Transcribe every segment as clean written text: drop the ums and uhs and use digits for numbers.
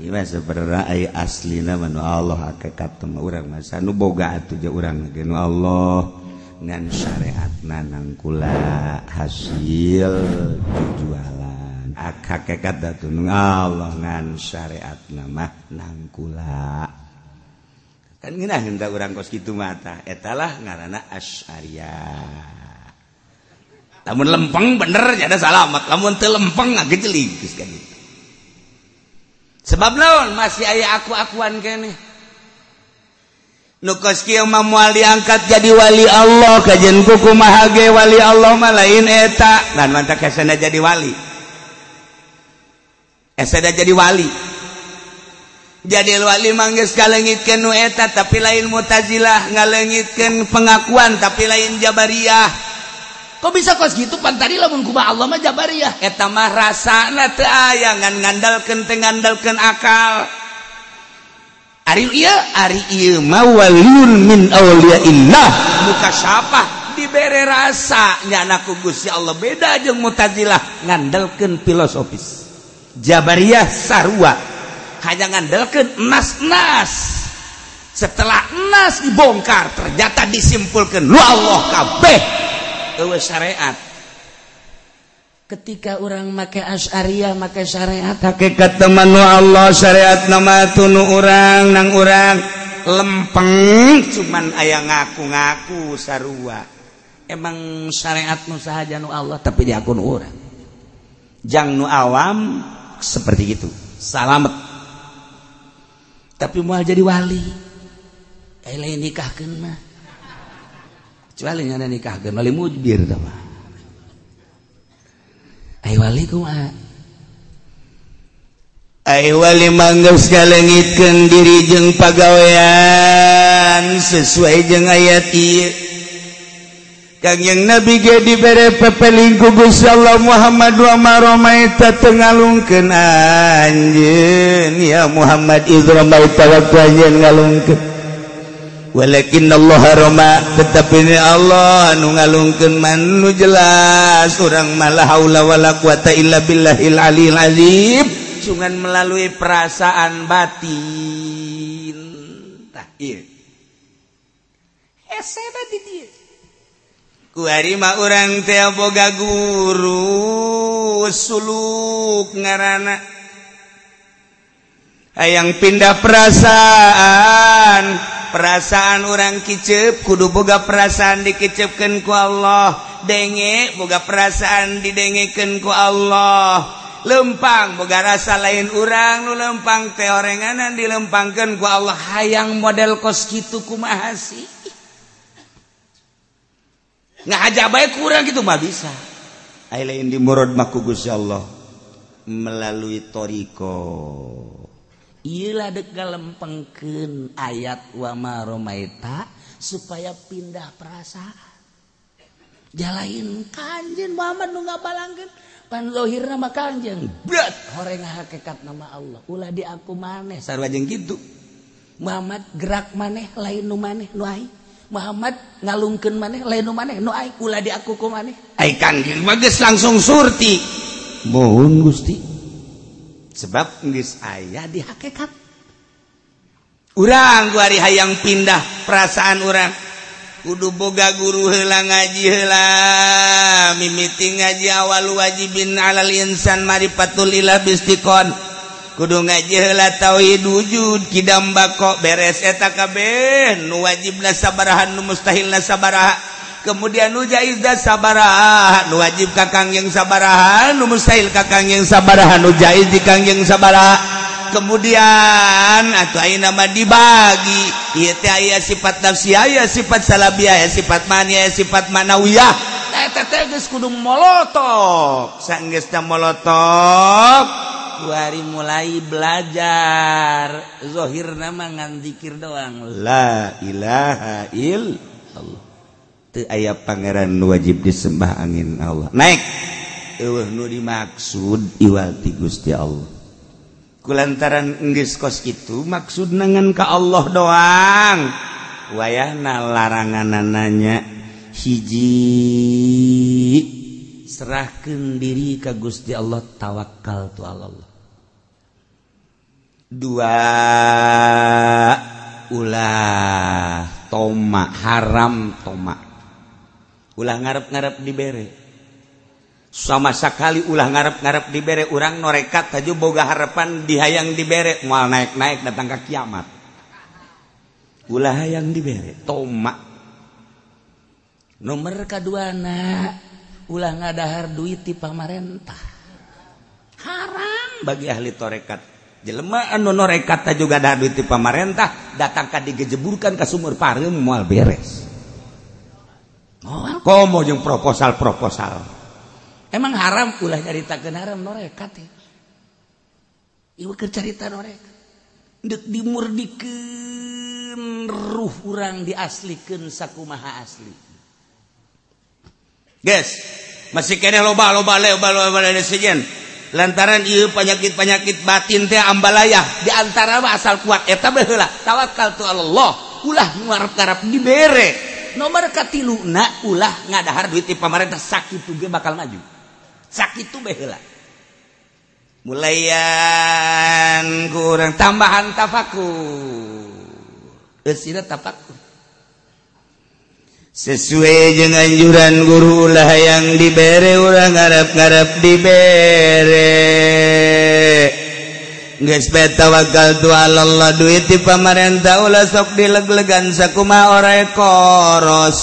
Ieu mah sebenarnya aya aslina mah nu Allah, hakikat mah urang mah nu boga atuh je urang ge nu Allah, ngan syariatna nangkula hasil jujualan. Hakikat atuh nu Allah, ngan syariatna mah nangkula. Kan ngeunah urang kos kitu mata eta lah ngaranna Asy'ariyah. Lamun lempeng bener jadi salamat, lamun teu lempeng ngagejelig geus kan gitu. Sebab naon masih aya aku-akuan keneh. Nu kos kieu mah moal diangkat jadi wali Allah, kajen ku kumaha ge wali Allah mah lain eta. Dan mantak hesena jadi wali. Hesena jadi wali. Jadi wali mah geus kalengitkeun nu eta, tapi lain Mu'tazilah ngalengitkeun pengakuan, tapi lain Jabariyah. Kok bisa kos gitu pan tadi lamun kumaha Allah mah Jabariyah? Eta mah rasana teu aya, ngan ngandalkeun teu ngandalkeun akal. Ari ieu, ari ieu mah waliyun min auliyaillah mukasyafah, dibere rasa nyana ku Gusti Allah, beda jeung Mu'tazilah ngandalkeun filosofis. Jabariyah sarua hanya ngandalkeun nas-nas. Setelah nas dibongkar ternyata disimpulkan lu Allah kabeh eueuh syariat. Ketika orang make Asy'ariyah make syariat, hakikat teman nu Allah syariat nama tunu urang nang urang lempeng cuman aya ngaku-ngaku sarua. Emang syariat nu sahaja nu Allah tapi diakun urang. Jang nu awam seperti itu salamet, tapi moal jadi wali. Eh lain nikahkeun mah, kecuali ngana nikahkeun wali mujbir tah mah. Ai wali kumaha? Ai wali manggeus kalengitkeun diri jeung pagawean sesuai jeung ayat ieu. Kangjeng Nabi ge dibere pepeling ku Gusti Allah, Muhammad wa ma ramaita teu ngalungkeun anjeun ya Muhammad idz ramaita waktu anjeun ngalungkeun, walakin Allah rama, tetapi ini Allah anu ngalungkeun. Man nu jelas urang mah la haula wala quwata illa billahil aliyil azim, cuman melalui perasaan batin. Tah ieu hese di dieu. Kuari mah urang teh boga guru suluk ngaranna, hayang pindah perasaan, perasaan orang kicep kudu boga perasaan dikicepkeun ku Allah, denge boga perasaan didengekeun ku Allah, lempang boga rasa lain urang nu lempang teh orenganan dilempangkeun ku Allah. Hayang model kos kitu kumaha sih? Ngahaja bae kurang gitu mah bisa. Ai lain di murad mah ku Gusti Allah melalui toriko. Ieu lah dek ngalempengkeun ayat wa ma romaita supaya pindah perasaan. Jalain Kanjeng Muhammad nu ngabalangkeun pan zahirna mah Kanjeng berat horeng hakikat nama Allah ulah di aku maneh sarua jeung kitu. Muhammad gerak maneh lain nu maneh nu aing. Muhammad ngalungkeun maneh lain nu maneh nu aing, ulah di aku ku maneh. Ai Kangjeng mah geus langsung surti. Mohon Gusti. Sebab geus aya di hakikat. Urang ku ari hayang pindah perasaan urang kudu boga guru heula, ngaji heula, mimiti ngaji awal wajibin alal insan marifatul ilah bistiqon, kudu ngaji heula tauhid wujud kidam bako, beres eta kabeh nu wajibna sabaraha, nu mustahilna sabaraha, kemudian nu jaizna sabaraha, nu wajib ka Kangjeng sabaraha, nu mustahil ka Kangjeng sabaraha, nu jaiz di Kangjeng sabaraha. Kemudian atau ayeuna mah dibagi ieu teh aya sifat nafsiyah, aya sifat salabiyah, aya sifat maniyah, aya sifat manawiyah. Eta teh geus kudu molotok, sanggeusna molotok kuari mulai belajar. Zahirna mah ngan zikir doang la ilaha illallah, teu aya pangeran wajib disembah angin Allah. Naik eueuh nu dimaksud iwal ti Gusti Allah. Kulantaran geus kos kitu maksudna ngan ka Allah doang. Wayahna laranganananya hiji, serahkeun diri ka Gusti Allah, tawakal tu Allah. Dua, ulah toma, haram toma. Ulah ngarep-ngarep dibere. Sama sekali ulah ngarep-ngarep dibere. Urang norekat aja boga harapan dihayang dibere, moal naik-naik datang ke kiamat. Ulah hayang dibere, toma. Nomor kaduana, ulah ngadahar duit ti pamarentah. Haram bagi ahli torekat. Jelema anu norekat juga dahar duit ti pamarentah, datang ka digejeburkan ka sumur pareum moal beres. Moal komo jeung proposal-proposal. Emang haram ulah nyaritakeun haram norekat ya. Ieu keur carita norekat. Deuk dimurdikeun ruh urang diaslikeun sakumaha asli. Guys, masih keneh loba-loba loba-loba sejen. Lantaran ieu penyakit-penyakit batin teh ambalayah di antara mah asal kuat eta bae heula. Tawakal tu Allah, ulah ngarep-ngarep dibere. Nomor katiluna ulah ngadahar duit ti pamarentah sakitu ge bakal maju. Sakitu bae heula. Mulayan kurang tambahan tafakur. Eusina tafakur. Sesuai jeung anjuran guru ulah yang dibere, ulah ngarep-ngarep dibere. Geus bae tawakal tu Allah, duit ti pamarentah ulah sok dileg-legan sakumaha oray koros.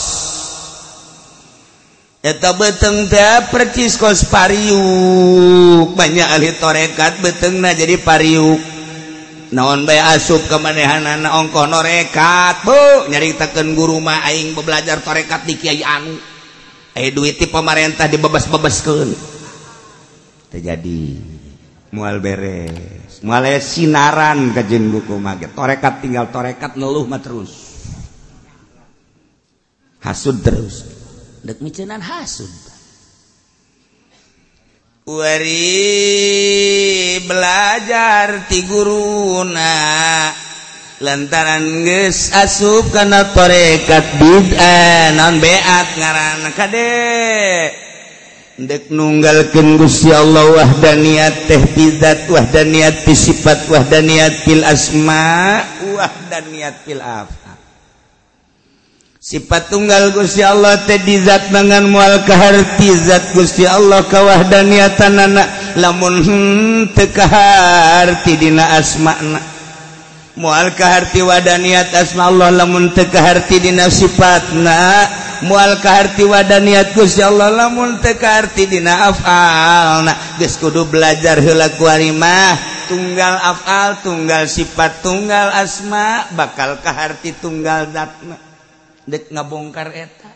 Eta beuteung teh percis kos pariuk. Banyak ahli torekat beuteungna jadi pariuk. Naon bae asup ka manehanana ongkoh norekat. Bu, nyaritakeun guru mah aing belajar torekat di kiai anu. Duit ti pamarentah dibebas-bebaskeun. Teu jadi. Moal beres. Moal sinaran ka jeung buku mah. Torekat tinggal torekat ngeluh mah terus. Hasud terus. Dek miceunan hasud. Wari belajar ti guruna lantaran geus asup kana torekat bid'ah naon beat ngaranna kade dek nunggalkeun Gusti Allah wahdaniyat teh fi zat, wahdaniyat fi sifat, wahdaniyat fil asma, wahdaniyat fil af'al. Sifat tunggal Gusti Allah teh di zat dengan moal kaharti zat Gusti Allah kawahdaniatanana lamun teu kaharti dina asmana, moal kaharti wadaniat asma Allah lamun teu kaharti dina sifatna, moal kaharti wadaniat Gusti Allah lamun teu kaharti dina afalna. Geus kudu belajar heula kuari mah tunggal afal, tunggal sifat, tunggal asma bakal kaharti tunggal zatna. Dek ngabongkar eta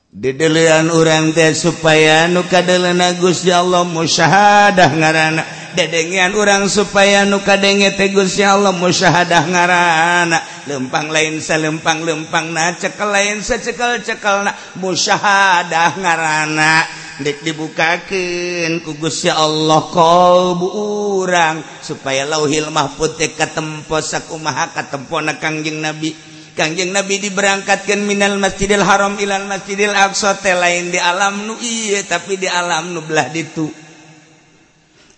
dedelean urang teh supaya nu kadeleuna Gusti Allah musyahadah ngaranna, dedengean urang supaya nu kadenge teh Gusti Allah musyahadah ngaranna, lempang lain salempang-lempangna, cekel lain sacekel-cekelna, musyahadah ngaranna. Dek dibukakeun ku Gusti Allah qalbu urang supaya Lauhil Mahfuz teh katempo sakumaha katempona Kangjeng Nabi. Kangjeng Nabi diberangkatkeun minal Masjidil Haram ilal Masjidil Aqsa teh lain di alam nu ieu tapi di alam nu belah ditu.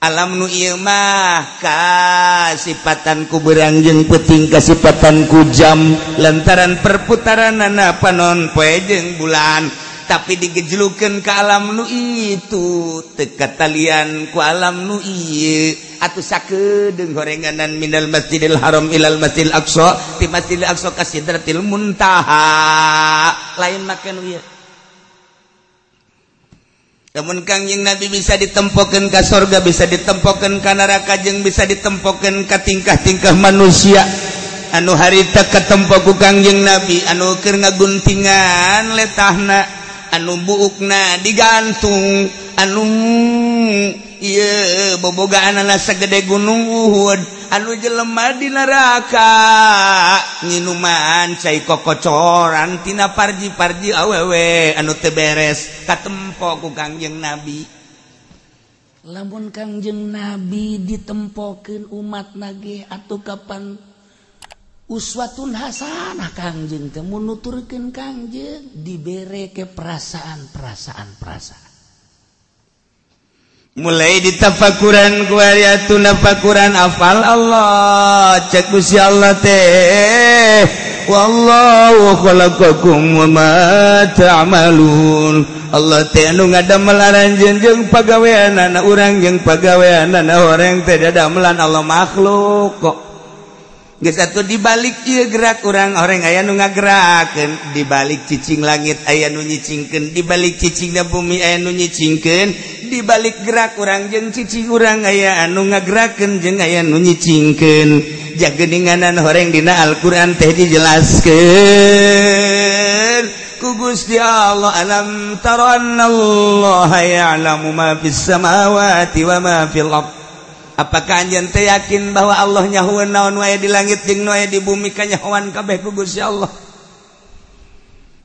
Alam nu ieu mah kasipatan ku beurang jeung peuting, kasipatan ku jam lantaran perputaranana panon poe jeung bulan, tapi digejlukeun ka alam nu itu teu katalian ku alam nu ieu. Atuh sakedeung horenganan minal Masjidil Haram ilal Masjidil Aqsa, ti Masjidil Aqsa ka Sidratil Muntaha, lain make nu ieu. Lamun Kangjeng Nabi bisa ditempokeun ka sorga, bisa ditempokeun ka neraka, jeung bisa ditempokeun ka tingkah-tingkah manusia anu harita katempo ku Kangjeng Nabi, anu keur ngaguntingan letahna, anu buukna digantung, anu ieu bobogaanana sagede gunung Uhud, anu jelema di neraka nginuman cai kokocoran tina parji-parji awewe anu teu beres katempo ku Kangjeng Nabi. Lamun Kangjeng Nabi ditempokeun umat nage atuh kapan uswatun hasanah Kangjeng teh mun nuturkeun Kangjeng dibere ke perasaan-perasaan perasaan. Mulai ditafakuran ku atuh nafakuran afal Allah cek Gusti Allah teh wallahu khalaqakum wa ma ta'malun. Allah teh anu ngadamel aranjeun jeung pagaweanana urang jeung pagaweanana horeng teh dadamelan Allah makhluk kok. Geus atuh dibalik ieu gerak urang horeng aya nu ngagerakeun, dibalik cicing langit aya nu nyicingkeun, dibalik cicingna bumi aya nu nyicingkeun, dibalik gerak urang jeung cicing urang aya anu ngagerakeun jeung aya nu nyicingkeun. Jageninganan horeng dina Al-Qur'an teh dijelaskeun ku Gusti Allah, alam tara annallaha ya'lamu ma fis samawati wa ma fil ardh. Apakah anjeun teh yakin bahwa Allah nyahueun naon wae di langit jeung nu aya di bumi kanyahoan kabeh ku Gusti Allah?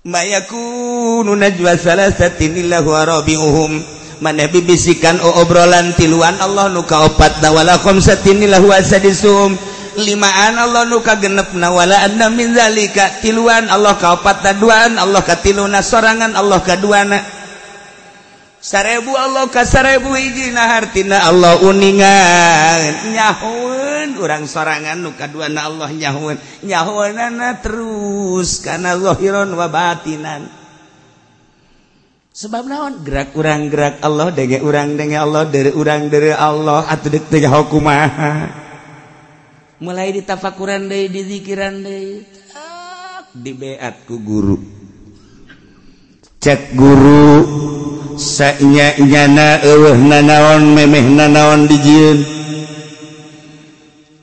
Ma yakunu najwa salasatin illa huwa rabi'uhum. Maneh bibisikan obrolan tiluan Allah nu kaopatna, wala khamsatin illa huwa sadisuhum. Limaan Allah nu kagenepna, wala anna min zalika. Tiluan Allah kaopatna, duaan Allah katiluna, sorangan Allah kaduana. 1000 Allah ka 1000 hijina hartina Allah uningan nyahueun urang sorangan nu kaduana Allah nyahueun nyahueunana terus kana zahiron wa batinan. Sebab naon gerak urang gerak Allah, denge urang denge Allah, deure urang deure Allah, atuh deuk teh nyaho kumaha. Mulai ditafakuran deui, dizikiran deui, tak dibeat ku guru. Cek guru sanya-nyana eueuh nanaon memeh nanaon dijieun.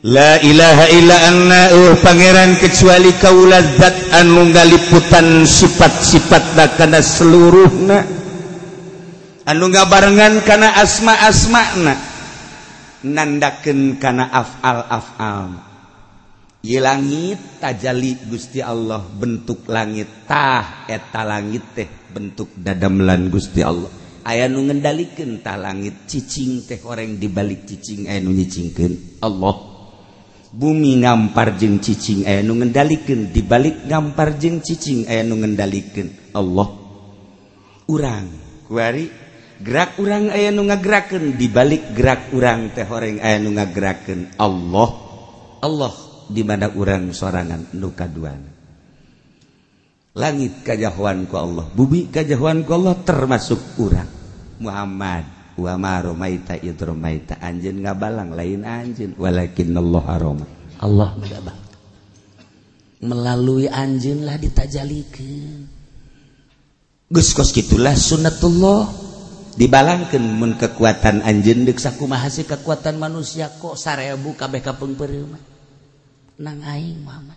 La ilaha illa anna, eueuh pangeran kecuali kaula zat anu ngaliputan sifat-sifatna kana seluruhna, anu ngabarengan kana asma-asmana, nandakeun kana afal-afal. Ieu langit tajali Gusti Allah bentuk langit, tah eta langit teh bentuk dadamelan Gusti Allah. Aya nu ngendalikeun tah langit, cicing teh horeng dibalik cicing aya nu nyicingkeun Allah. Bumi ngampar jeung cicing aya nu ngendalikeun, dibalik ngampar jeung cicing aya nu ngendalikeun Allah. Urang kuari gerak urang aya nu ngagerakeun, dibalik gerak urang teh horeng aya nu ngagerakeun Allah. Allah di mana urang sorangan nu kaduana. Langit kajahoan ku Allah, bumi kajahoan ku Allah, termasuk urang Muhammad. Wa ma romaita id romaita, anjeun ngabalang lain anjeun, walakinallah roma. Allah ngabang melalui anjeun lah ditajalikeun. Geus kos kitulah sunnatullah dibalangkeun mun kekuatan anjeun deuk sakumaha sih kekuatan manusia kok 1000 kabeh kapeungpeureuh mah nang aing Muhammad.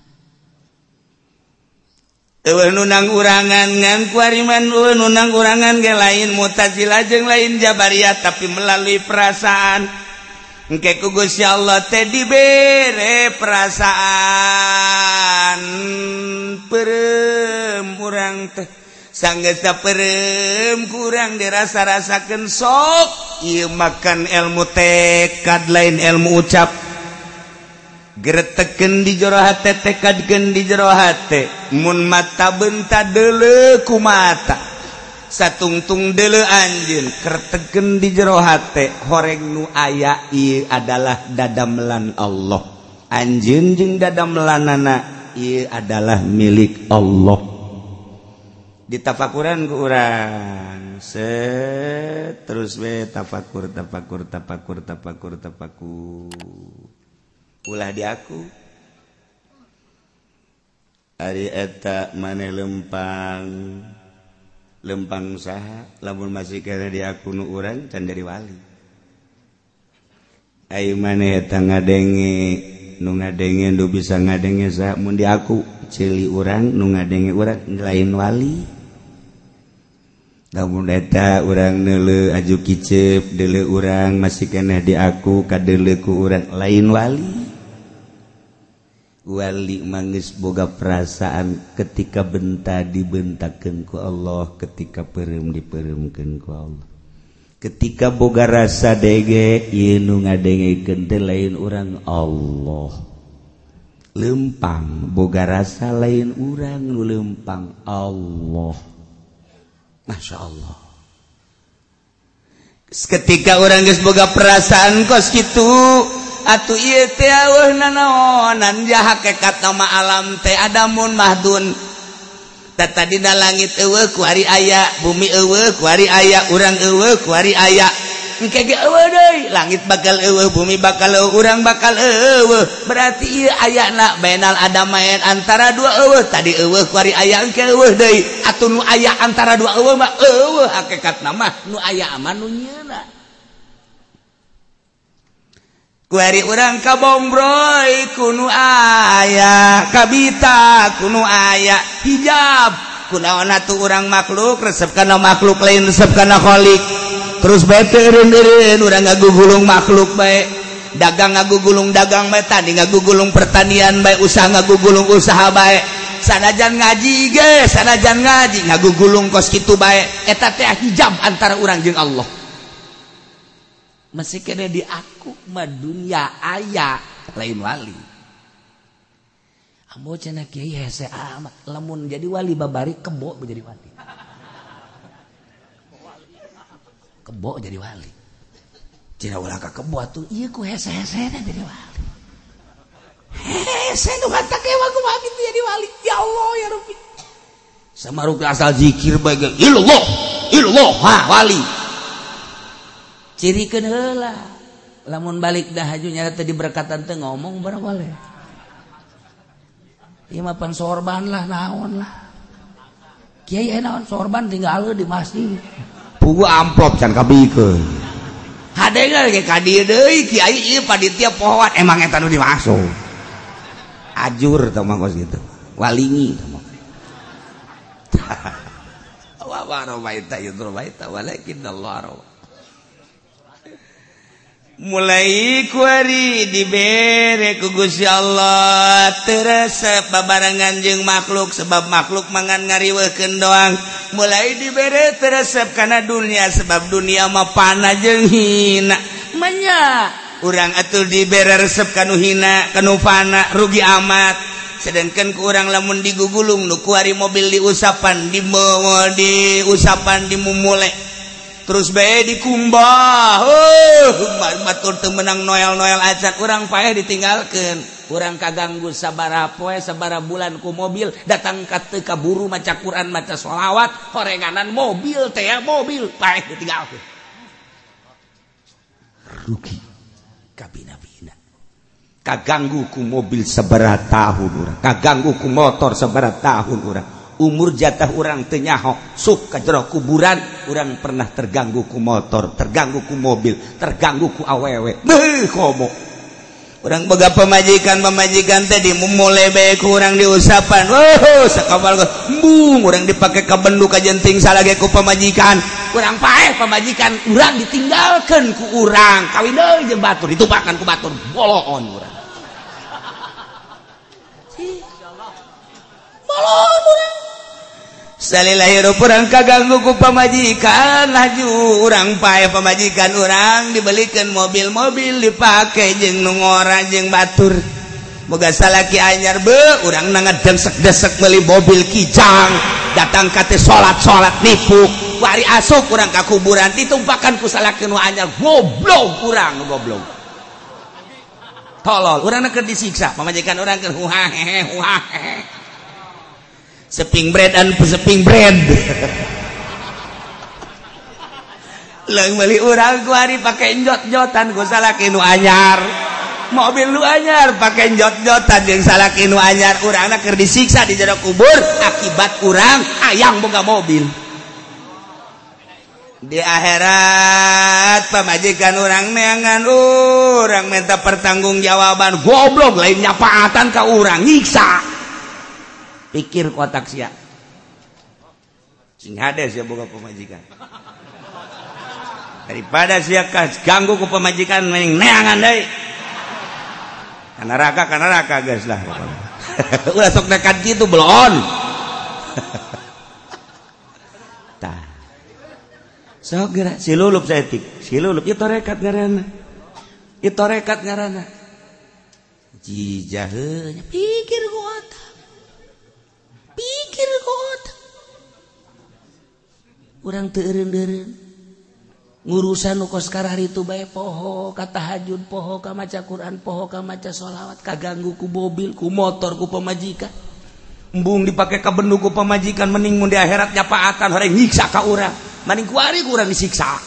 Eueuh nu nang urangan ngan kuariman, eueuh nu nang urangan ge lain Mu'tazilah jeung lain Jabariyah, tapi melalui perasaan. Engke ku Gusti Allah teh dibere perasaan peureum urang teh. Sanggeus peureum kurang dirasa-rasakeun sok ieu makan ilmu tekad lain ilmu ucap. Gereteken di jero hate, tekadkeun di jero hate. Mun mata benta deuleu ku mata, satungtung deuleu anjeun, kerteken di jero hate. Horeng nu aya ieu adalah dadamelan Allah. Anjeun jeung dadamelanana ieu adalah milik Allah. Ditafakuran ku urang set terus we tafakur tafakur tafakur tafakur tafakur. Ulah di aku ari eta maneh lempang lempang saha lamun masih kena di aku nu urang can jadi wali. Ai maneh eta ngadenge nu ngadenge nu bisa ngadenge saha mun di aku ceuli urang nu ngadenge urang lain wali. Lamun eta urang neuleu aju kicep deuleu urang masih kena di aku kadeuleu ku urang lain wali. Wali mangis boga perasaan ketika benta dibentakeun ku Allah, ketika peureum dipeureumkeun ku Allah, ketika boga rasa dege ieu nu ngadengekeun teh lain urang Allah. Lempang boga rasa lain urang nu lempang Allah. Masya Allah. Ketika orang geus boga perasaan kos kitu atuh ieu teh eueuh nanaonan hakikat nama alam teh adamun mahdun. Tadina langit eueuh kuari aya, bumi eueuh kuari aya, urang eueuh kuari aya. Engke ge eueuh deui, langit bakal eueuh, bumi bakal eueuh, urang bakal eueuh. Berarti ieu ayana bainal adamain antara dua eueuh, tadi eueuh kuari aya engke eueuh deui. Atuh nu aya antara dua eueuh mah eueuh hakikatna mah nu aya mah nu nyeuna. Kuari urang kabombroy ku nu aya, kabita ku nu aya, hijab kunaon atuh urang makhluk resep kana makhluk lain resep kana khalik. Terus bae teu eureun-eureun urang ngagugulung makhluk bae, dagang ngagugulung dagang bae, tani ngagugulung pertanian bae, usaha ngagugulung usaha bae, sanajan ngaji ge, sanajan ngaji ngagugulung kos kitu bae, eta teh hijab antara urang jeung Allah. Masih kena diaku mah dunia aya lain wali. Ambo cenah kiai hese amat lamun jadi wali babari kebo jadi wali. Kebo jadi wali. Cenah ulah ka kebo atuh ieu ku hese-hesena jadi wali. Hese nu hantak ewa kumaha kitu jadi wali. Ya Allah ya Rabbi. Samaruk asal zikir bae ge ilallah ilallah ha wali. Cirikeun heula lamun balik dah haju nyara teh diberkatan teh ngomong barang boleh. Ieu mah pan sorban lah naon lah. Kiai naon sorban tinggal di masjid. Pugu amplop can kabikeun. Hade ge ka dieu deui kiai ieu panitia pohoan emang eta nu dimasuk. Ajur tah mah kos kitu. Walingi tah mah. Wa wa rawaita yudrawaita walakin Allah rawa. Mulai kuari dibere ku Gusti Allah teresep babarengan jeung makhluk sebab makhluk mangan ngariweuhkeun doang. Mulai dibere teresep kana dunia sebab dunia mah pana jeung hina. Manya urang atuh dibere resep kanu hina kanu fana rugi amat. Sedangkan ku urang lamun digugulung nu kuari mobil diusapan diusapan dimumule terus bae dikumbah. Batur teu meunang noel-noel acak urang paeh ditinggalkeun. Urang kaganggu sabaraha poe sabaraha bulan ku mobil datang ka teu kaburu maca Quran maca sholawat horenganan mobil teh mobil paeh ditinggalkeun. Rugi kabina-bina. Kaganggu ku mobil sabaraha tahun urang, kaganggu ku motor sabaraha tahun urang. Umur jatah urang teu nyaho sok ka jero kuburan urang pernah terganggu ku motor, terganggu ku mobil, terganggu ku awewe. Beuh komo. Urang boga pamajikan-pamajikan teh dimumule bae ku urang diusapan. Weuh sakabal embung urang dipake ka bendu ka jenting salage ku pamajikan. Urang paeh pamajikan urang ditinggalkeun ku urang. Kawin deui jeung batur ditumpakan ku batur boloon urang. Boloon urang. Salila hirup urang kaganggu ku pamajikan laju urang pae pamajikan urang dibelikeun mobil-mobil dipake jeung nu ngora jeung batur. Boga salaki anyar beuh urang na ngedesek-desek meuli mobil kijang datang ka teh salat-salat nipu wari asup urang ka kuburan ditumpakan ku salaki nu anyar goblok urang goblok. Tolol urang keur disiksa pamajikan urang keur huha hehe huha hehe. Seping bread an seping bread. Leung meuli urang ku ari pake njot-njotan ku salaki nu anyar. Mobil nu anyar pake njot-njotan jeung salaki nu anyar urangna keur disiksa di jero kubur akibat urang hayang boga mobil. Di akhirat pamajikan urang neangan urang minta pertanggungjawaban goblok lain nyapaatan ka urang nyiksa. Pikir kotak sia. Sing hade sia boga pamajikan. Daripada sia ganggu ku pamajikan mending neangan deui. Ka neraka geus lah. Ulah sok nekat kitu belon. Tah. Sok geura si lulup saeutik. Si lulup ieu tarekat ngaranna. Ieu tarekat ngaranna. Jijaheunya pikir ku otak. Pikir ku otak. Urang teu eureun-eureun. Ngurusan nu kos kararitu bae poho ka tahajud, poho ka maca Quran, poho ka maca sholawat, kaganggu ku mobil, ku motor, ku pamajikan. Embung dipake ka bendu ku pamajikan mending mun di akhirat nyapaatan horeng nyiksa ka urang. Mending kuari ku urang disiksa.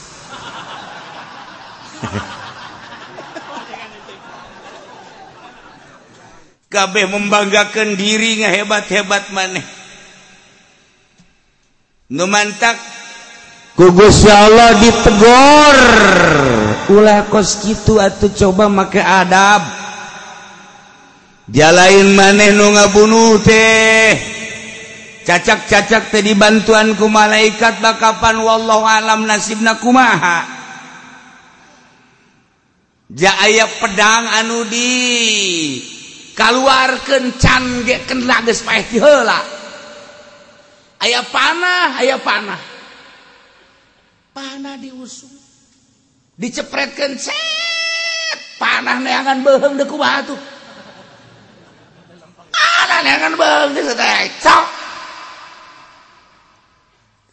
Kabeh membanggakeun diri ngahebat-hebat maneh. Nu mantak ku Gusti Allah ditegor, ulah kos kitu atuh coba make adab. Jalain maneh nu ngabunuh teh, cacak-cacak teh dibantuan ku malaikat bakapan wallahu alam nasibna kumaha. Ja aya pedang anu di kaluarkeun can ge kena geus paeh ti heula. Aya panah, aya panah. Panah diusung, dicepretkan set, panah neangan beheng deku batu, panah neangan beheng deku cok,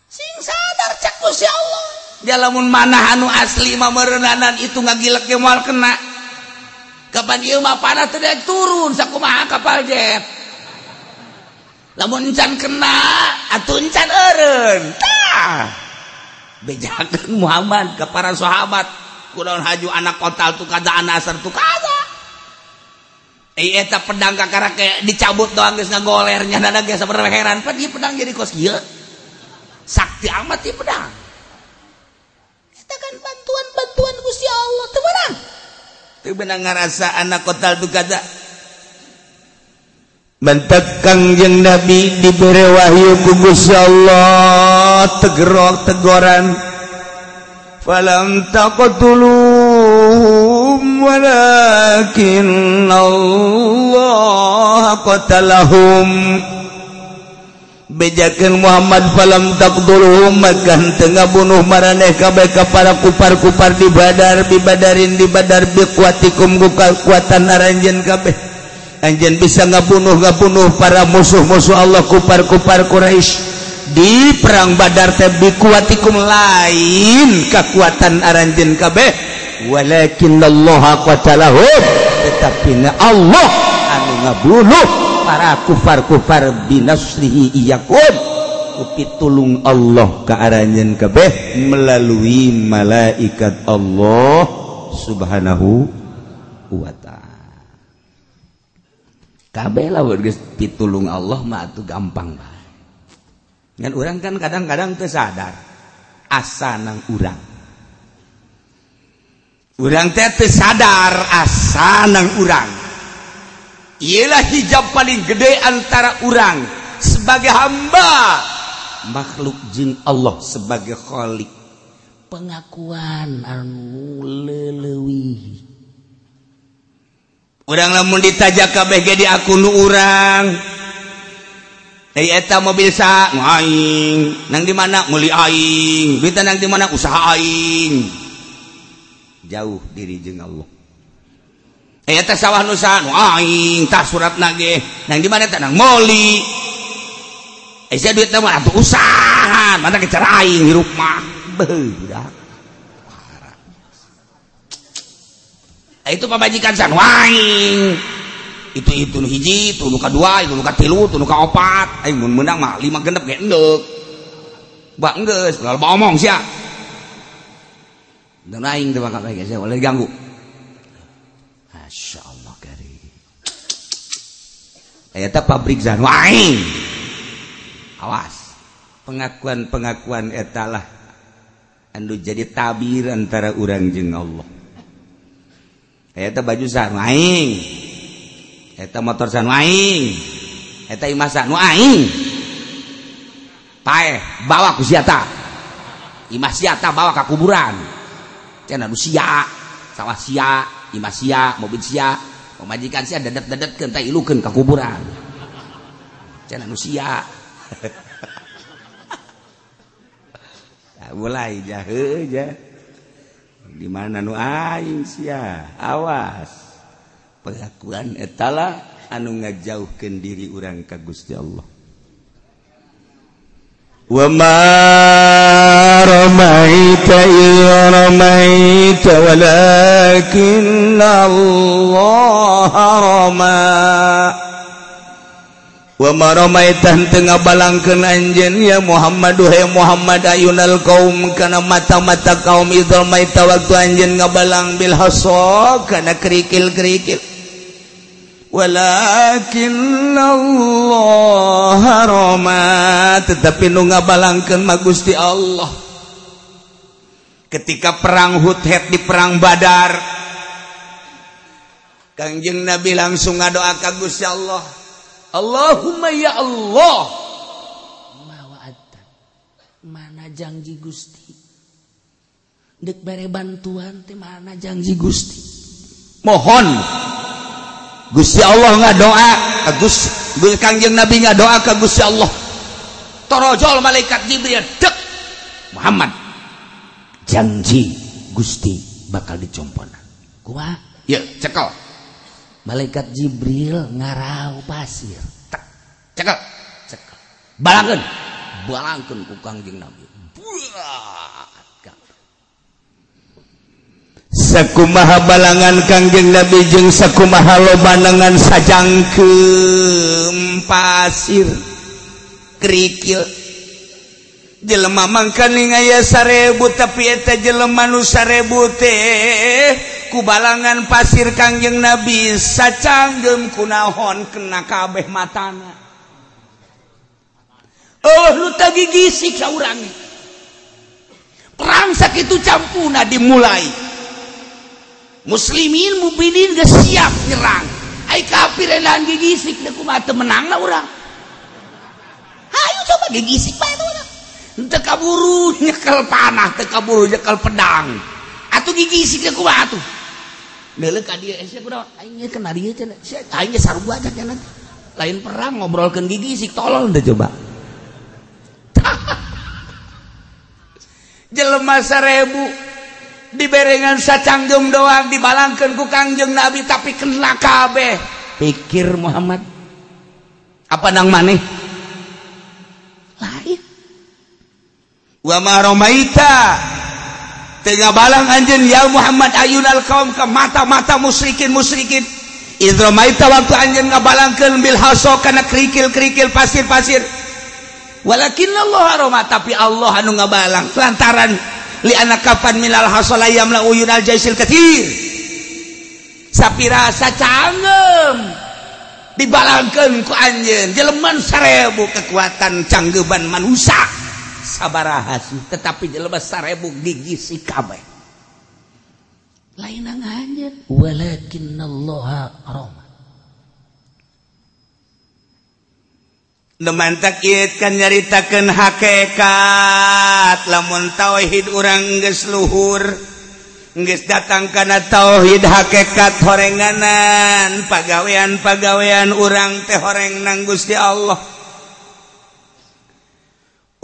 sing sadar cek Gusti Allah. Jalamun manah anu asli mah meureunana itu ngagilek ge moal kena. Kapan ieu mah panah teh turun sakumaha kapal jet. Lamun encan kena atuh encan eureun. Tah. Bejakeun Muhammad ke para sahabat kunaon haju anak kotal tu kaza anasar tu kaza eta pedang kakara kayak dicabut doang geus ngagoler nya geus sabar heran pan ieu pedang jadi kos kieu sakti amat ieu pedang eta kan bantuan-bantuan Gusti Allah teu meunang teu beunang ngarasa anak kotal tu kaza Bentek Kangjeng Nabi diberi wahyu ku Gusti Allah tegerok tegoran falam taqtuluhum walakin Allah qatalahum. Bejakeun Muhammad falam taqtuluhum maka henteu ngabunuh maraneh kabeh ka para kupar-kupar di Badar bibadarin di Badar biquatikum ku kekuatan aranjeun kabeh. Anjeun bisa ngabunuh para musuh-musuh Allah kupar-kupar Quraisy di perang Badar teh bikuatikum lain kekuatan aranjeun kabeh walakinnallaha qatalahum tetapi Allah anu ngabunuh para kufar-kufar binasrihi iyyakum ku pitulung Allah ka aranjeun kabeh melalui malaikat Allah subhanahu wa ta'ala. Kabeh lah geus pitulung Allah mah atuh gampang bae. Ngan urang kan kadang-kadang teu sadar asa nang urang. Urang teh teu sadar asa nang urang. Iyalah hijab paling gede antara urang sebagai hamba makhluk jeung Allah sebagai khalik. Pengakuan anu leuwih. Urang lamun ditajak kabeh ge diaku nu urang. Deui eta mobil sa nu aing, nang di mana meuli aing, duitna nang di mana usaha aing. Jauh diri jeung Allah. Eta sawah nu sa nu aing, tah suratna ge, nang di mana tah nang meuli. Sia duitna mah atuh usaha, mana ke cara aing hirup mah. Beuh budak. Itu pamajikan san waing itu nu hiji, itu nu kadua, itu nu katilu, itu nu kaopat. Aing mun meunang mah 5 genep ge endek. Bak geus, ulah loba omong sia. Dan aing teh bakal ge sia ulah diganggu. Masyaallah karim. Eta pabrik san waing. Awas. Pengakuan-pengakuan eta lah anu jadi tabir antara urang jeung Allah. Eta baju san aing, eta motor san aing, eta imah san aing. Paeh bawa ku siata, imah siata bawa ka kuburan. Cenah nu sia, sawah sia, imah sia, mobil sia, pamajikan sia dedet-dedetkeun teh ilukeun ka kuburan. Cenah nu sia. Mulai jahe ja. Di mana nu aing sia, awas. Pengakuan etalah anu ngajauhkeun diri urang ka Gusti Allah. Wa ma ramaita idh ramaita walakinna Allah rama. Wa ma ramaita teu ngabalangkeun anjeun ya Muhammad duhai Muhammad ayunal kaum kana mata-mata kaum idh ramaita waktu anjeun ngabalang bil hasa kana kerikil-kerikil. Walakin Allah rama, tetapi nu ngabalangkeun mah Gusti Allah. Ketika perang Hudhet di perang Badar, Kangjeng Nabi langsung ngadoa ka Gusti Allah, Allahumma ya Allah, ma wa'adta, mana janji Gusti, deuk bere bantuan teh mana janji Gusti. Mohon Gusti Allah ngadoa ka Gusti, Kangjeng Nabi ngadoa ka Gusti Allah. Torojol malaikat Jibril, dek Muhammad, janji Gusti bakal dicompona. Kumaha? Ya, cekel. Malaikat Jibril ngarau pasir. Tek, cekel, cekel. Balangkeun, balangkeun ku Kangjeng Nabi. Buat. Sakumaha balangan Kangjeng Nabi jeung sakumaha lobanangan sajangkeum pasir kerikil. Jelema mangkaning aya 1000 tapi eta jelema nu 1000 teh ku balangan pasir Kangjeng Nabi sacanggem kunahon kena kabeh matana. Oh, nu teu gigisik saurang. Perang sakitu campuna dimulai. Muslimin mukminin geus siap nyerang. Ai kafir edan gigisik deuk kumaha teu menang lah urang. Hayu coba gigisik bae teh urang. Teu kaburu nyekel panah, teu kaburu nyekel pedang. Atuh gigisik deuk kumaha atuh. Deuleu ka dieu sia kunaon? Aing ge kena dieu cenah. Sia aing ge sarua cenah. Lain perang ngobrolkeun gigisik tolol teh coba. Jelema 1000 diberengan sacanggem doang dibalangkeun ku Kangjeng Nabi tapi kena kabeh. Pikir Muhammad, apa nang maneh? Lain. Wa ma ramaita, teu ngabalang anjeun ya Muhammad ayunal kaum ke mata-mata musyrikin-musyrikin. Idh ramaita waktu anjeun ngabalangkeun bil hasa kana kerikil-kerikil pasir-pasir. Walakin Allah rama, tapi Allah anu ngabalang lantaran li anakafan minal hasala yamla uyunal jaisil katsir. Sapira sacanggem dibalangkeun ku anjeun jelema 1000 kekuatan canggeban manusia sabaraha sih, tetapi jelema 1000 gigisi kabeh. Lain anjeun walakinnallaha rama. Mantak ieu kan nyaritakeun hakikat lamun tauhid urang geus luhur geus datang kana tauhid hakikat horenganan pagawean-pagawean urang teh horeng nang Gusti Allah.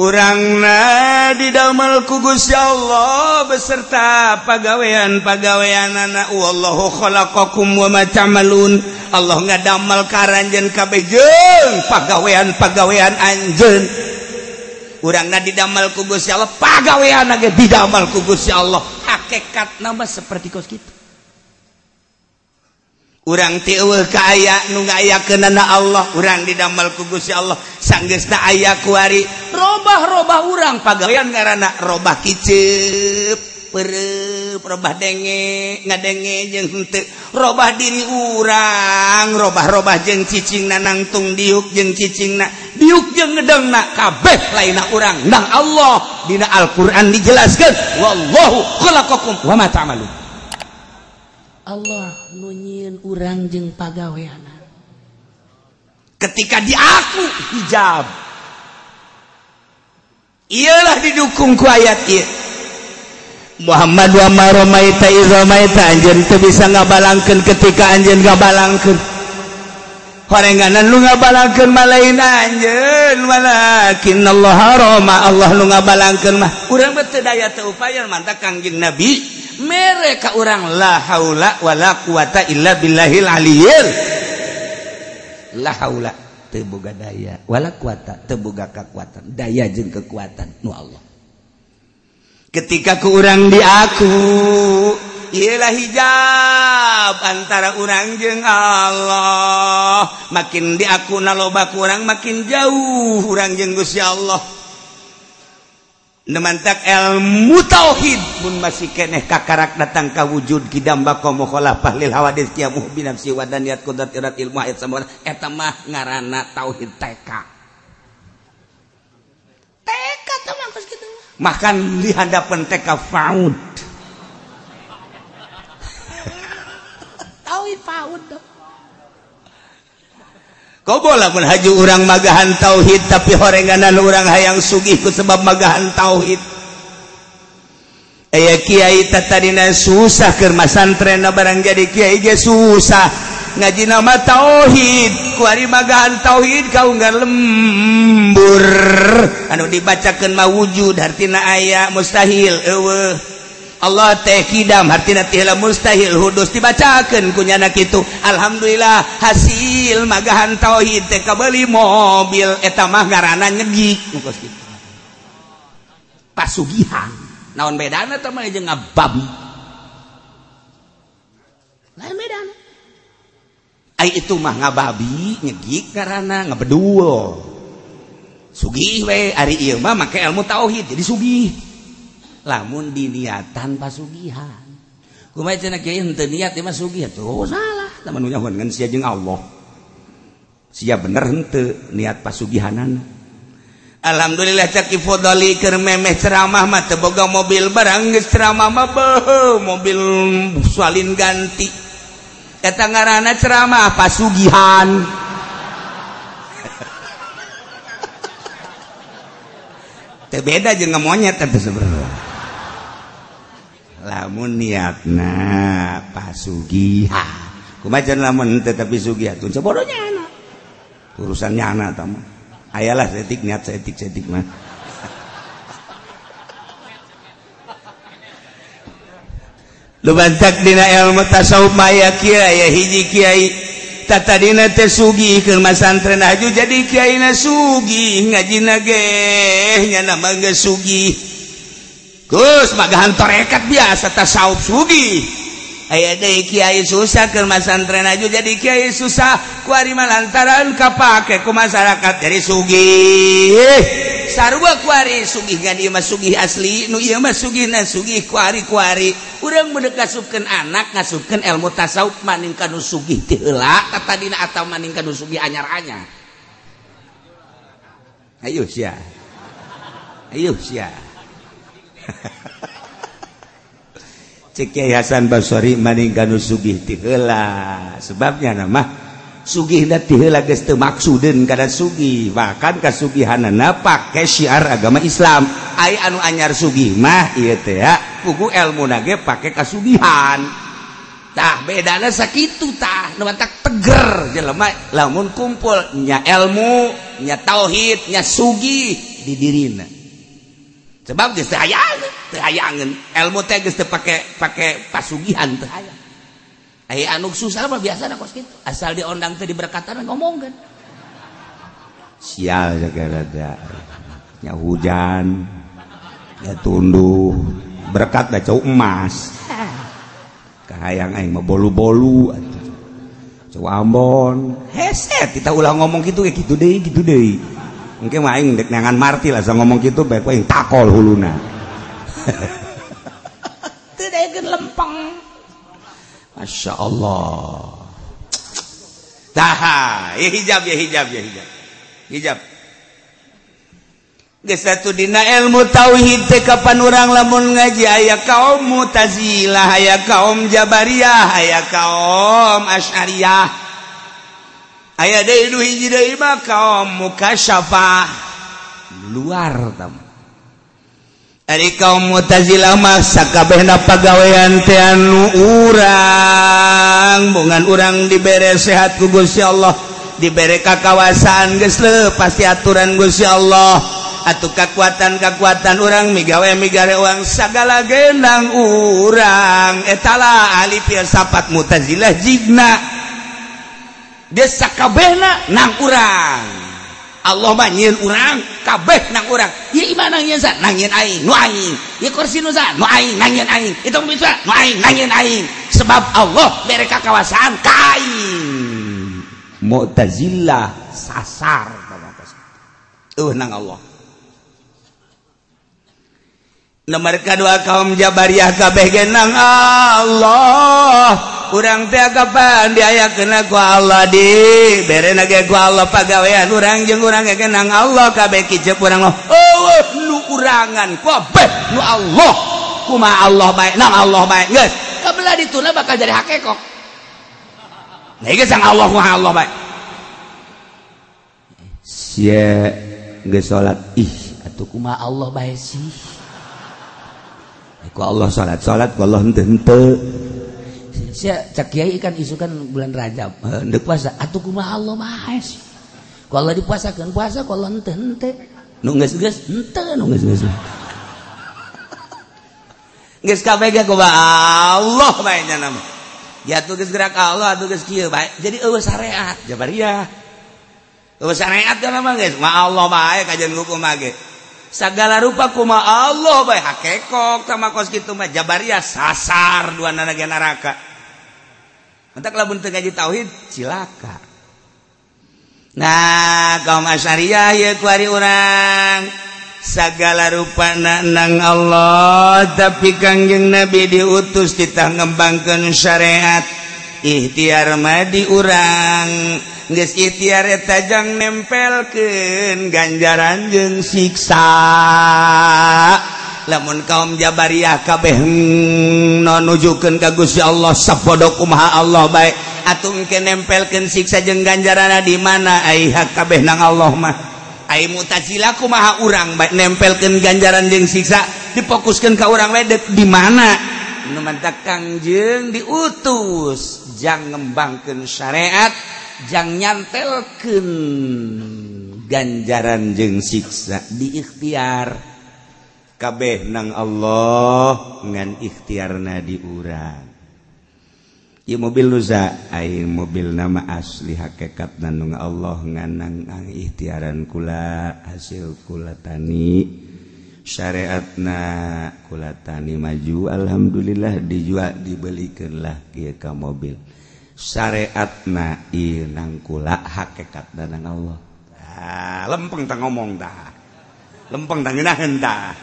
Urangna didamel ku Gusti Allah beserta pagawean-pagaweanana. Wallahu khalaqakum wa ma ta'malun. Allah ngadamel ka aranjeun kabeh jeung pagawean-pagawean anjeun. Urangna didamel ku Gusti Allah, pagaweanna ge didamel ku Gusti Allah. Hakikatna mah seperti kos kitu. Urang teh eueuh ka aya nu ngayakeunana Allah, urang didamel ku Gusti Allah. Sanggeusna aya kuari robah-robah urang pagawean ngaranna robah kiceup, pereup, robah denge, ngadenge jeung henteu, robah diri urang, robah-robah jeung cicingna nangtung diuk jeung cicingna, diuk jeung ngedengna kabeh lainna urang nang Allah. Dina Al-Qur'an dijelaskeun wallahu khalaqakum wa ma ta'malun. Allah nu nyieun urang jeung pagaweanna. Ketika diaku hijab, iyalah didukung ku ayat ieu. Muhammad wa ma ramaita idh ramaita, anjeun teu bisa ngabalangkeun ketika anjeun ngabalangkeun. Horenganan nu ngabalangkeun mah lain anjeun, walakin Allah rama, Allah nu ngabalangkeun mah. Urang mah teu daya teu upaya mantak Kangjeng Nabi mereka urang la haula wala quwata illa billahil aliyil. La haula teu boga daya, wala quwata teu boga kakuatan, daya jeung kekuatan nu Allah. Ketika ku urang diaku ialah hijab antara urang jeung Allah. Makin diaku naloba ku urang makin jauh urang jeung Gusti Allah. Nemantak ilmu tauhid mun masih keneh kakarak datang ka wujud kidam baqa mukhalafah lil hawadits qiyamuh bi nafsi wa daniyat qudrat irat ilmu ayat samana eta mah ngaranna tauhid TK. TK teh mah geus kitu. Makan di hadapan TK faud. Tauhid faud. Kobo lamun haju urang magahan tauhid tapi horenganan urang hayang sugih ku sebab magahan tauhid. Aya kiai tatadina susah keur masantren barang jadi kiai ge susah. Ngaji nama tauhid, kuari magahan tauhid kaunggar lembur. Anu dibacakeun mah wujud hartina aya mustahil eueuh. Allah teh kidam hartina teh mustahil hudus dibacakeun ku nyana kitu. Alhamdulillah hasil magahan tauhid teh kabeuli mobil eta mah ngaranna nyegik nu kos kitu. Pasugihan. Naon bedana teh mah jeung ngababi. Lain bedana. Ai itu mah ngababi nyegik ngaranna ngabedul. Sugih we ari ieu mah make ilmu tauhid jadi sugih. Lamun diniatan pasugihan kumaha cenah kiai henteu niat ieu mah sugih atuh salah lamun nyahoan ngan sia jeung Allah sia bener henteu niat pasugihanana. Alhamdulillah cak Fodoli keur memeh ceramah mah teu boga mobil barang geus ceramah mah beuh mobil salin ganti eta ngaranna ceramah pasugihan. Teu beda jeung monyet eta sebenarnya. Lamun niatna pasugihan kumaha cenah lamun henteu tapi sugih atuh bodohnya anak urusannya anak tah mah ayalah setik niat setik-setik mah. Lubantak dina ilmu tasawuf mah aya kiai aya hiji kiai tatadina teh sugih keur masantren haju jadi kiaina sugih ngajina ge nyana mah geus sugih. Gus magahan torekat biasa tasawuf sugih. Aya deui kiai susah keur masantren aju jadi kiai susah kuari mah lantaran kapake ku masyarakat jadi sugih. Sarua kuari sugih ngan ieu mah sugih asli nu ieu mah sugihna sugih kuari-kuari. Urang mun ngasupkeun anak ngasupkeun ilmu tasawuf maning ka nu sugih ti heula tatadina atawa maning ka nu sugih anyar-anyar. Ayo sia. Ayo sia. Cek Kiai Hasan Basori maning ka nu sugih ti heula sebabnya nama sugihna ti heula geus teu maksudeun kana sugih bahkan kasugihanana pake syiar agama Islam ai anu anyar sugih mah ieu teh ya pugu elmuna ge pake kasugihan tah bedana sakitu tah nu matak teger jelema lamun kumpul nya ilmu nya tauhid nya sugih di dirina sebab geus teu hayangeun ilmu teh geus teu pake pasugihan teu hayang. Aya anu susah mah biasana kos kitu asal diondang teh diberkatan ngomongkeun sial sagala nya hujan nya tunduh berkat da cau emas kahayang aing mah bolu-bolu atuh cau Ambon heset kita ulah ngomong kitu ge kitu deui engke mah aing dek neangan martil asa ngomong kitu bae aing takol huluna. Teu daekeun lempeng. Masya Allah. Taha, ya hijab ya hijab ya hijab. Hijab. Geus satu dina ilmu tauhid teh kapan urang lamun ngaji aya kaum Mu'tazilah, aya kaum Jabariyah, aya kaum Asy'ariyah. Aya deui nu hiji deui mah kaum Mukasyafah. Luar tah. Ari kaum Mu'tazilah mah sakabehna pagawean teh anu urang, bongan urang dibere sehat ku Gusti Allah, dibere kakawasaan geus leupas aturan Gusti Allah. Atuh kakuatan-kakuatan urang migawe migare uang sagala genang urang eta lah ahli filsafat Mu'tazilah jigna. Dia sakabehna nang urang. Allah mah nyieun urang kabeh nang urang. Ieu imah nang nyieun sa nang nyieun aing, nu aing. Ieu kursi nu sa nu aing nang nyieun aing. Itu bisa nu aing nang nyieun aing. Sebab Allah bere kakawasaan ka aing. Mu'tazilah sasar eueuh nang Allah. Nomor kedua kaum Jabariyah kabeh ge nang Allah. Urang teh kapan diayakeun ku Allah di berena ge ku Allah pagawean urang jeung urang ge nang Allah kabeh kicep urang mah eueuh nu urangan kabeh nu Allah kumaha Allah bae nang Allah bae geus kabelah dituna bakal jadi hakekok. Nah geus sang Allah kumaha Allah bae sia geus salat ih atuh kumaha Allah bae sih ku Allah salat-salat ku Allah henteu-henteu. Sia cak kiai kan isukan bulan Rajab henteu puasa atuh kumaha Allah bae sih. Ku Allah dipuasakeun puasa ku Allah henteu-henteu. Nu geus-geus henteu nu geus-geus. Geus kabeh ge kumaha Allah bae nya mah. Ya atuh geus gerak Allah atuh geus kieu bae. Jadi eueuh syariat Jabariyah. Eueuh syariat nya mah geus kumaha Allah bae kajian hukum mah ge. Segala rupa kuma Allah bae hakekok sama kos kitu mah Jabariyah sasar dua nana ge neraka. Entak lamun teu ngaji tauhid cilaka. Nah, kaum Asy'ariyah ieu kuari urang segala rupa nang Allah tapi Kangjeng Nabi diutus titah ngembangkeun syariat. Ikhtiar mah di urang geus ikhtiar eta jang nempelkeun ganjaran jeung siksa. Lamun kaum Jabariyah kabeh nujukeun ka Gusti Allah sapodo kumaha Allah bae atuh engke nempelkeun siksa jeung ganjaranna di mana ai hak kabeh nang Allah mah. Ai Mu'tazilah kumaha urang bae nempelkeun ganjaran jeung siksa difokuskeun ka urang bae di mana nu mantak Kangjeng diutus jang ngembangkeun syariat jang nyantelkeun ganjaran jeung siksa di ikhtiar kabeh nang Allah ngan ikhtiarna di urang. Ieu mobil nusa ai mobil nama asli hakikatna nu Allah ngan nang ikhtiaran kula hasil kula tani syariatna kula tani maju alhamdulillah dijual dibelikeun lah kieu ka mobil. Syariatna ieu nang kula hakikatna nang Allah. Ah, lempeng tah ngomong tah. Lempeng tah ngeunaheun tah.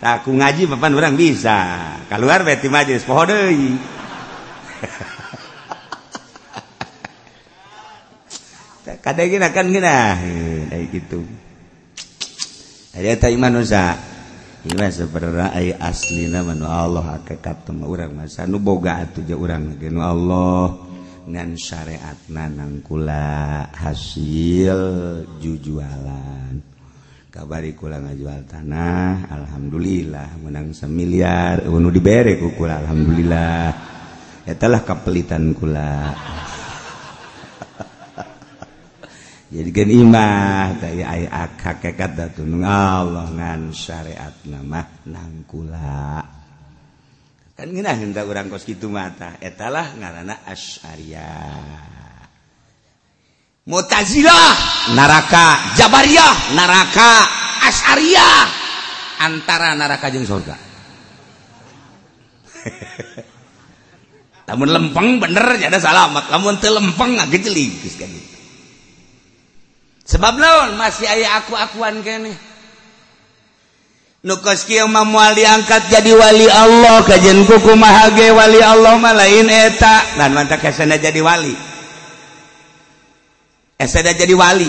Tah ku ngaji papan urang bisa. Kaluar bae ti majelis poho deui. Kadang kan ngeunaheun ai kitu. Aya teh iman usa. Ieu sebenarnya ai aslina mah nu Allah hakikat mah urang mah nu boga atuh je urang ge nu Allah. Ngan syariatna nang kula hasil jujualan kabari kula ngajual tanah alhamdulillah menang 1 miliar nu dibere ku kula alhamdulillah eta lah kapelitan kula jadi gen imah teh aya hakikat atuh nu Allah ngan syariatna mah nang kula kan ngeunah henteu urang kos kitu mata eta lah ngaranna Asy'ariyah. Mu'tazilah neraka, Jabariyah neraka, Asy'ariyah antara neraka jeung surga. Lamun lempeng bener jadi salamat, lamun teu lempeng ngagejelig geus ka ditu. Sebab naon masih aya aku-akuan keneh. Nu kos kieu mah moal diangkat jadi wali Allah kajian ku kumaha ge wali Allah mah lain eta dan mantak esena jadi wali. Esena jadi wali.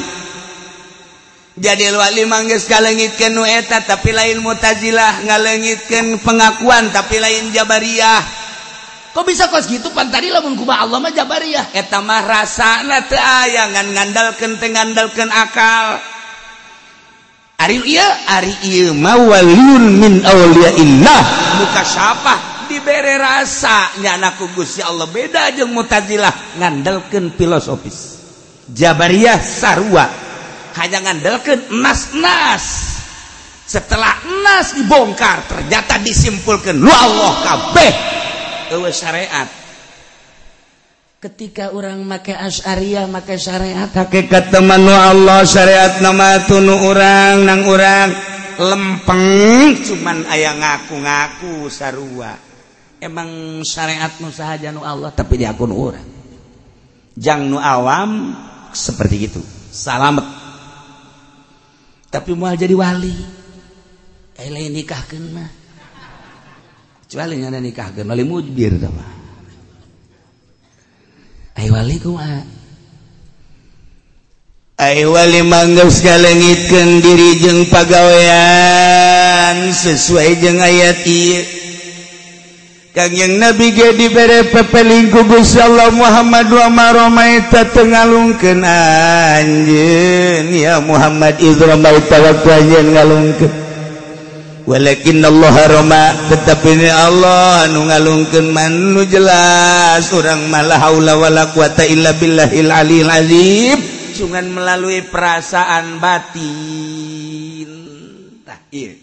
Jadi wali mah geus kaleungitkeun nu eta tapi lain Mu'tazilah ngaleungitkeun pengakuan tapi lain Jabariyah. Kok bisa kos gitu pan tadi lamun kumaha Allah mah Jabariyah eta mah rasana teu aya ngan ngandalkeun teu ngandalkeun akal. Ari ieu mah waliun min auliyaillah mukasyafah dibere rasa nyana ku Gusti Allah beda jeung Mu'tazilah ngandalkeun filosofis. Jabariyah sarua hanya ngandalkeun nas-nas. Setelah nas dibongkar ternyata disimpulkeun lu Allah kabeh eueuh syariat. Ketika orang make asy'ariyah, make syariat, hakikat teman Allah, syariat nama tunu urang nang urang lempeng, cuman aya ngaku-ngaku sarua. Emang syariat nu sahaja nu Allah, tapi diakun urang. Jang nu awam seperti itu salamet, tapi moal jadi wali. Lain nikahkeun mah, kecuali nyana nikahkeun wali mujbir tah mah. Ai wali kumaha? Ai wali manggeus ngalengitkeun diri jeung pagawean sesuai jeung ayat ieu. Kangjeng Nabi ge dibere pepeling ku Gusti Allah, Muhammad wa ma ramaita, teu ngalungkeun anjeun ya Muhammad, idz ramaita, waktu anjeun ngalungkeun, walakin Allah rama, tetapi ini Allah anu ngalungkeun. Man nu jelas urang malah haula wala quwata illa billahil aliyil azim, cuman melalui perasaan batin. Tah ieu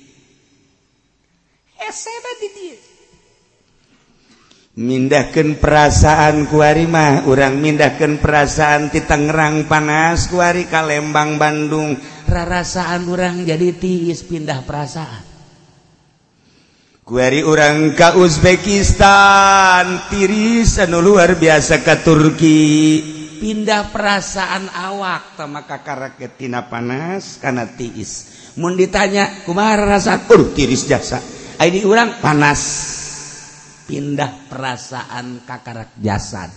hese batin ieu mindahkeun perasaan. Kuari mah urang mindahkeun perasaan ti Tangerang panas, kuari ka Lembang, Bandung, rarasaan urang jadi tiis, pindah perasaan. Kuari urang ka Uzbekistan tiris anu luar biasa, ka Turki pindah perasaan awak. Tah maka karaket tina panas kana tiis. Mun ditanya kumaha rasa, tiris jasa. Ai di urang panas, pindah perasaan kakarak jasad.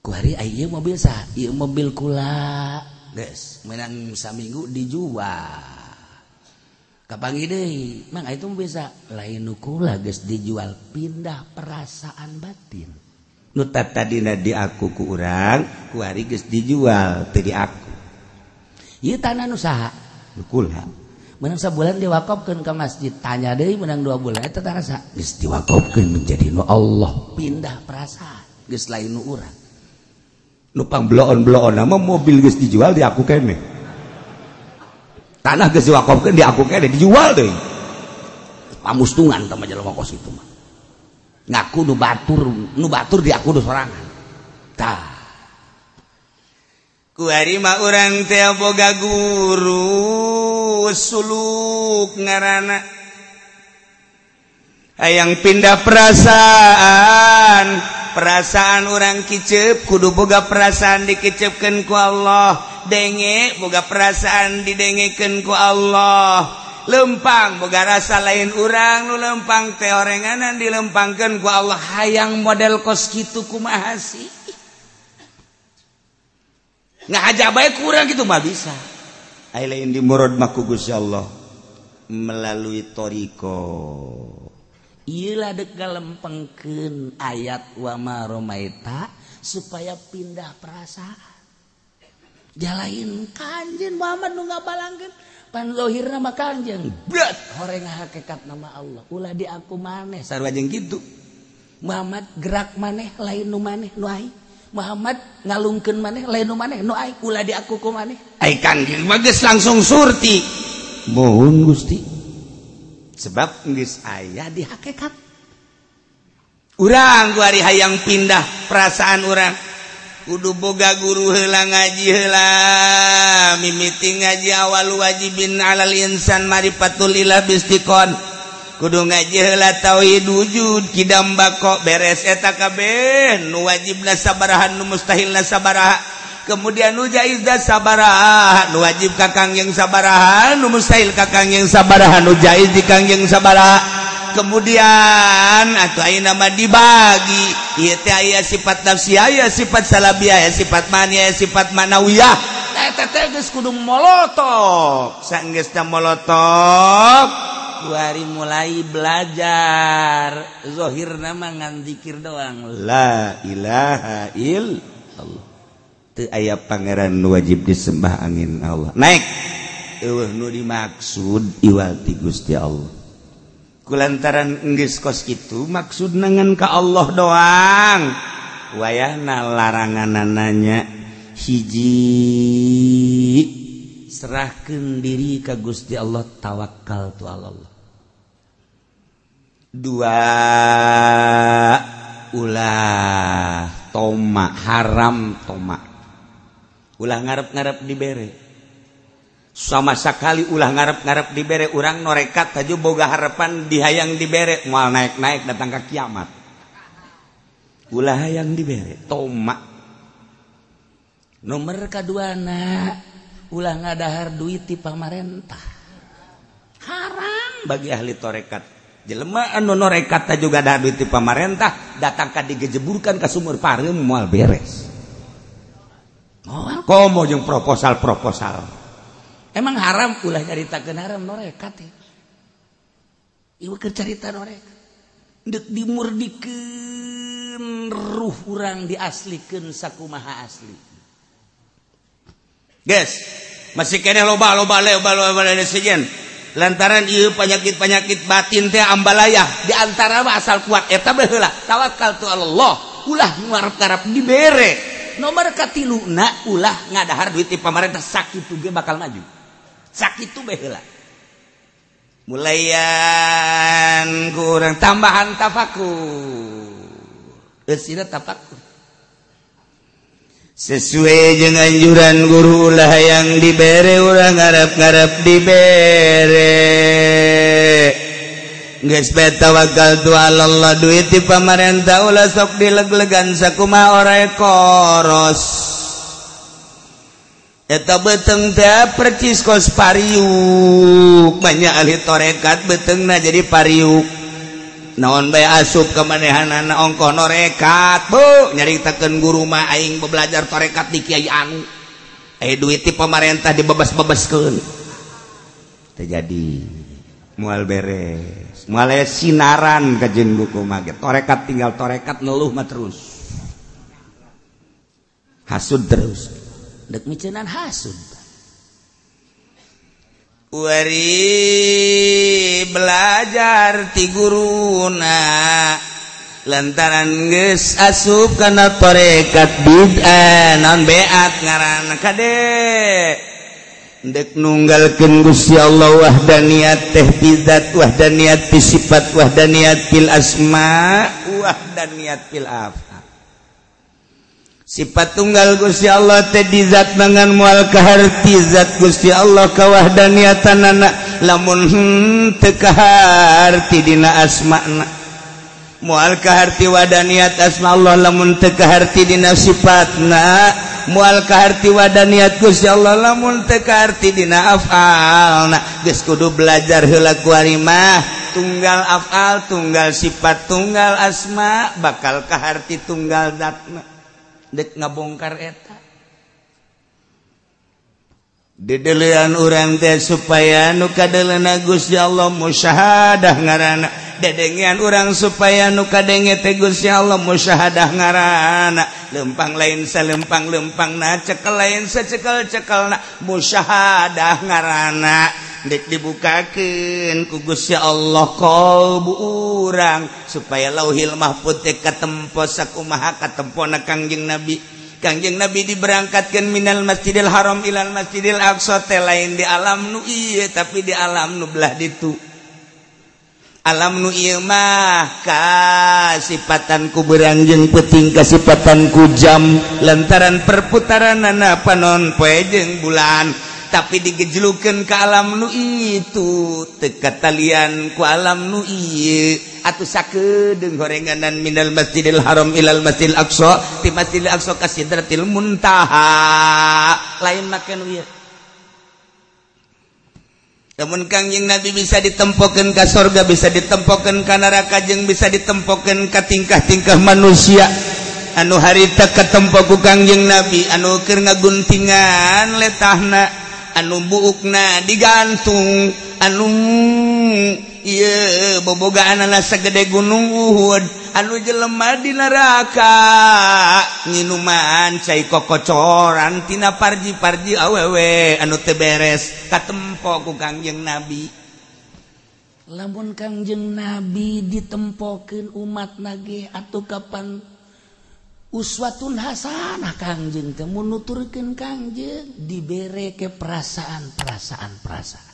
Kuari ai ieu mobil sah, ieu mobil kula geus menang saminggu dijual. Kapanggih deui, mang itu bisa lain nu kula, geus dijual, pindah perasaan batin. Nu tadina diaku ku urang, kuari geus dijual, teu diaku. Ieu tanah nu saha? Nu kula. Menang sabulan diwakafkeun ka masjid, tanya deui menang 2 bulan, eta tanah saha? Geus diwakafkeun menjadi nu Allah, pindah perasaan, geus lain nu urang. Nu pangbloon-bloon mah mobil geus dijual di aku keneh, tanah geus diwakafkeun di aku keneh, dijual deui. Pamustungan tah mah jelema kos itu mah ngaku nu batur, nu batur di aku nu sorangan tah. Kuari mah urang teh boga guru suluk ngaranna, hayang pindah perasaan. Perasaan orang kicep kudu boga perasaan dikicepkeun ku Allah, denge boga perasaan didengekeun ku Allah, lempang boga rasa lain urang nu lempang teh, orenganan dilempangkeun ku Allah. Hayang model kos kitu kumaha sih? Ngahaja bae kurang gitu mah bisa. Ai lain di murad mah ku Gusti Allah melalui toriko. Ieu lah dek ngalempengkeun ayat wa ma romaita supaya pindah perasaan. Jalain Kanjeng Muhammad nu ngabalangkeun pan zahirna mah Kanjeng berat horeng hakikat nama Allah, ulah di aku maneh. Sarua jeung kitu. Muhammad gerak maneh lain nu maneh, nu aing. Muhammad ngalungkeun maneh lain nu maneh, nu aing, ulah di aku ku maneh. Ai Kanjeng mah geus langsung surti, mohon Gusti, sebab geus aya di hakikat urang. Kuari hayang pindah perasaan, urang kudu boga guru heula, ngaji heula. Mimiti ngaji, awal wajibin alal insan marifatul ilah bistiqon, kudu ngaji heula tauhid wujud kidam bako. Beres eta kabeh, nu wajibna sabaraha, nu mustahilna sabaraha, kemudian nu jaizna sabaraha, nu wajib ka Kangjeng sabaraha, nu mustahil ka Kangjeng sabaraha, nu jaiz di Kangjeng sabaraha. Kemudian atau ayeuna mah dibagi ieu teh aya sifat nafsiyah, aya sifat salabiyah, aya sifat mani, aya sifat manawiyah. Eta teh geus kudu molotok. Sanggeusna molotok, kuari mulai belajar zahirna mah ngan zikir doang. La ilaha illallah, teu aya pangeran wajib disembah angin Allah. Naik eueuh nu dimaksud iwal ti Gusti Allah. Kulantaran geus kos kitu maksudna ngan ka Allah doang, wayahna laranganananya hiji, serahkeun diri ka Gusti Allah, tawakal tu Allah. Dua. ulah toma, haram toma. Ulah ngarep-ngarep dibere. Sama sekali ulah ngarep-ngarep dibere. Urang norekat taju boga harapan dihayang dibere, moal naik-naik datang ke kiamat. Ulah hayang dibere, toma. Nomor kaduana ulah ngadahar duit ti pamarentah. Haram bagi ahli torekat. Jelema anu norekat juga dahar duit ti pamarentah, datang ka digejeburkan ka sumur pareum moal beres. Moal komo jeung proposal-proposal. Emang haram ulah nyaritakeun haram norekat ya. Ieu keur carita norekat. Deuk dimurdikeun ruh urang diaslikeun sakumaha asli. Guys, masih keneh loba-loba loba-loba sejen. Lantaran ieu penyakit-penyakit batin teh ambalayah di antara mah asal kuat eta baheula tawakal tu Allah, ulah ngarep-ngarep dibere. Nomor katiluna ulah ngadahar duit ti pamarentah sakitu ge bakal maju. Sakitu baheula. Mulayan kurang tambahan tafakur. Eusina tafakur. Sesuai jeung anjuran guru ulah yang dibere, ulah ngarep-ngarep dibere. Geus bae tawakal tu Allah, duit ti pamarentah ulah sok dileg-legan sakumaha oray koros. Eta beuteung teh percis kos pariuk, banyak ahli torekat beuteungna jadi pariuk. Naon bae asup ka manehanana ongkoh norekat, bu nyaritakeun guru mah aing belajar torekat di kiai anu. Duit ti pamarentah dibebas-bebaskeun. Teu jadi moal beres, moal sinaran ka jeung buku mah ge. Torekat tinggal torekat ngeluh mah terus. Hasud terus. Dek miceunan hasud. Wari belajar ti guruna lantaran geus asup kana tarekat bid'ah naon beat ngaranna kade dek nunggalkeun Gusti Allah wahdaniyat teh bidzat wahdaniyat fi sifat wahdaniyat fil asma wahdaniyat fil af'al. Sifat tunggal Gusti Allah teh di zat mangan moal kaharti zat Gusti Allah kawahdaniatanana lamun teu kaharti dina asmana moal kaharti wadaniat asma Allah lamun teu kaharti dina sifatna moal kaharti wadaniat Gusti Allah lamun teu kaharti dina afalna. Geus kudu belajar heula ku ari mah tunggal afal tunggal sifat tunggal asma bakal kaharti tunggal zatna. Dek ngabongkar eta dedelean urang teh supaya nu kadeleuna Gusti Allah musyahadah ngaranna, dedengean urang supaya nu kadenge teh Gusti Allah musyahadah ngaranna, lempang lain salempang-lempangna cekel lain sacekel-cekelna musyahadah ngaranna. Dek dibukakeun ku Gusti Allah qalbu urang supaya Lauhil Mahfuz teh katempo sakumaha katempona Kangjeng Nabi. Kangjeng Nabi diberangkatkeun minal Masjidil Haram ilal Masjidil Aqsa teh lain di alam nu ieu tapi di alam nu belah ditu. Alam nu ieu mah kasipatan ku beurang jeung peuting kasipatan ku jam lantaran perputaranana panon poe jeung bulan. Tapi digejlukeun ka alam nu itu teu katalian ku alam nu ieu atuh sakedeung horenganan minal Masjidil Haram ilal Masjidil Aqsa ti Masjidil Aqsa ka Sidratil Muntaha lain make nu ieu. Lamun Kangjeng Nabi bisa ditempokeun ka sorga, bisa ditempokeun ka neraka jeung bisa ditempokeun ka tingkah-tingkah manusia anu harita katempo ku Kangjeng Nabi anu keur ngaguntingan letahna anu buukna digantung anu ieu bobogaanana sagede gunung Uhud anu jelema di neraka nginuman cai kokocoran tina parji-parji awewe anu teu beres katempo ku Kangjeng Nabi. Lamun Kangjeng Nabi ditempokeun umatna ge atuh kapan uswatun hasanah Kangjeng teh mun nuturkeun Kangjeng dibere ke perasaan-perasaan perasaan.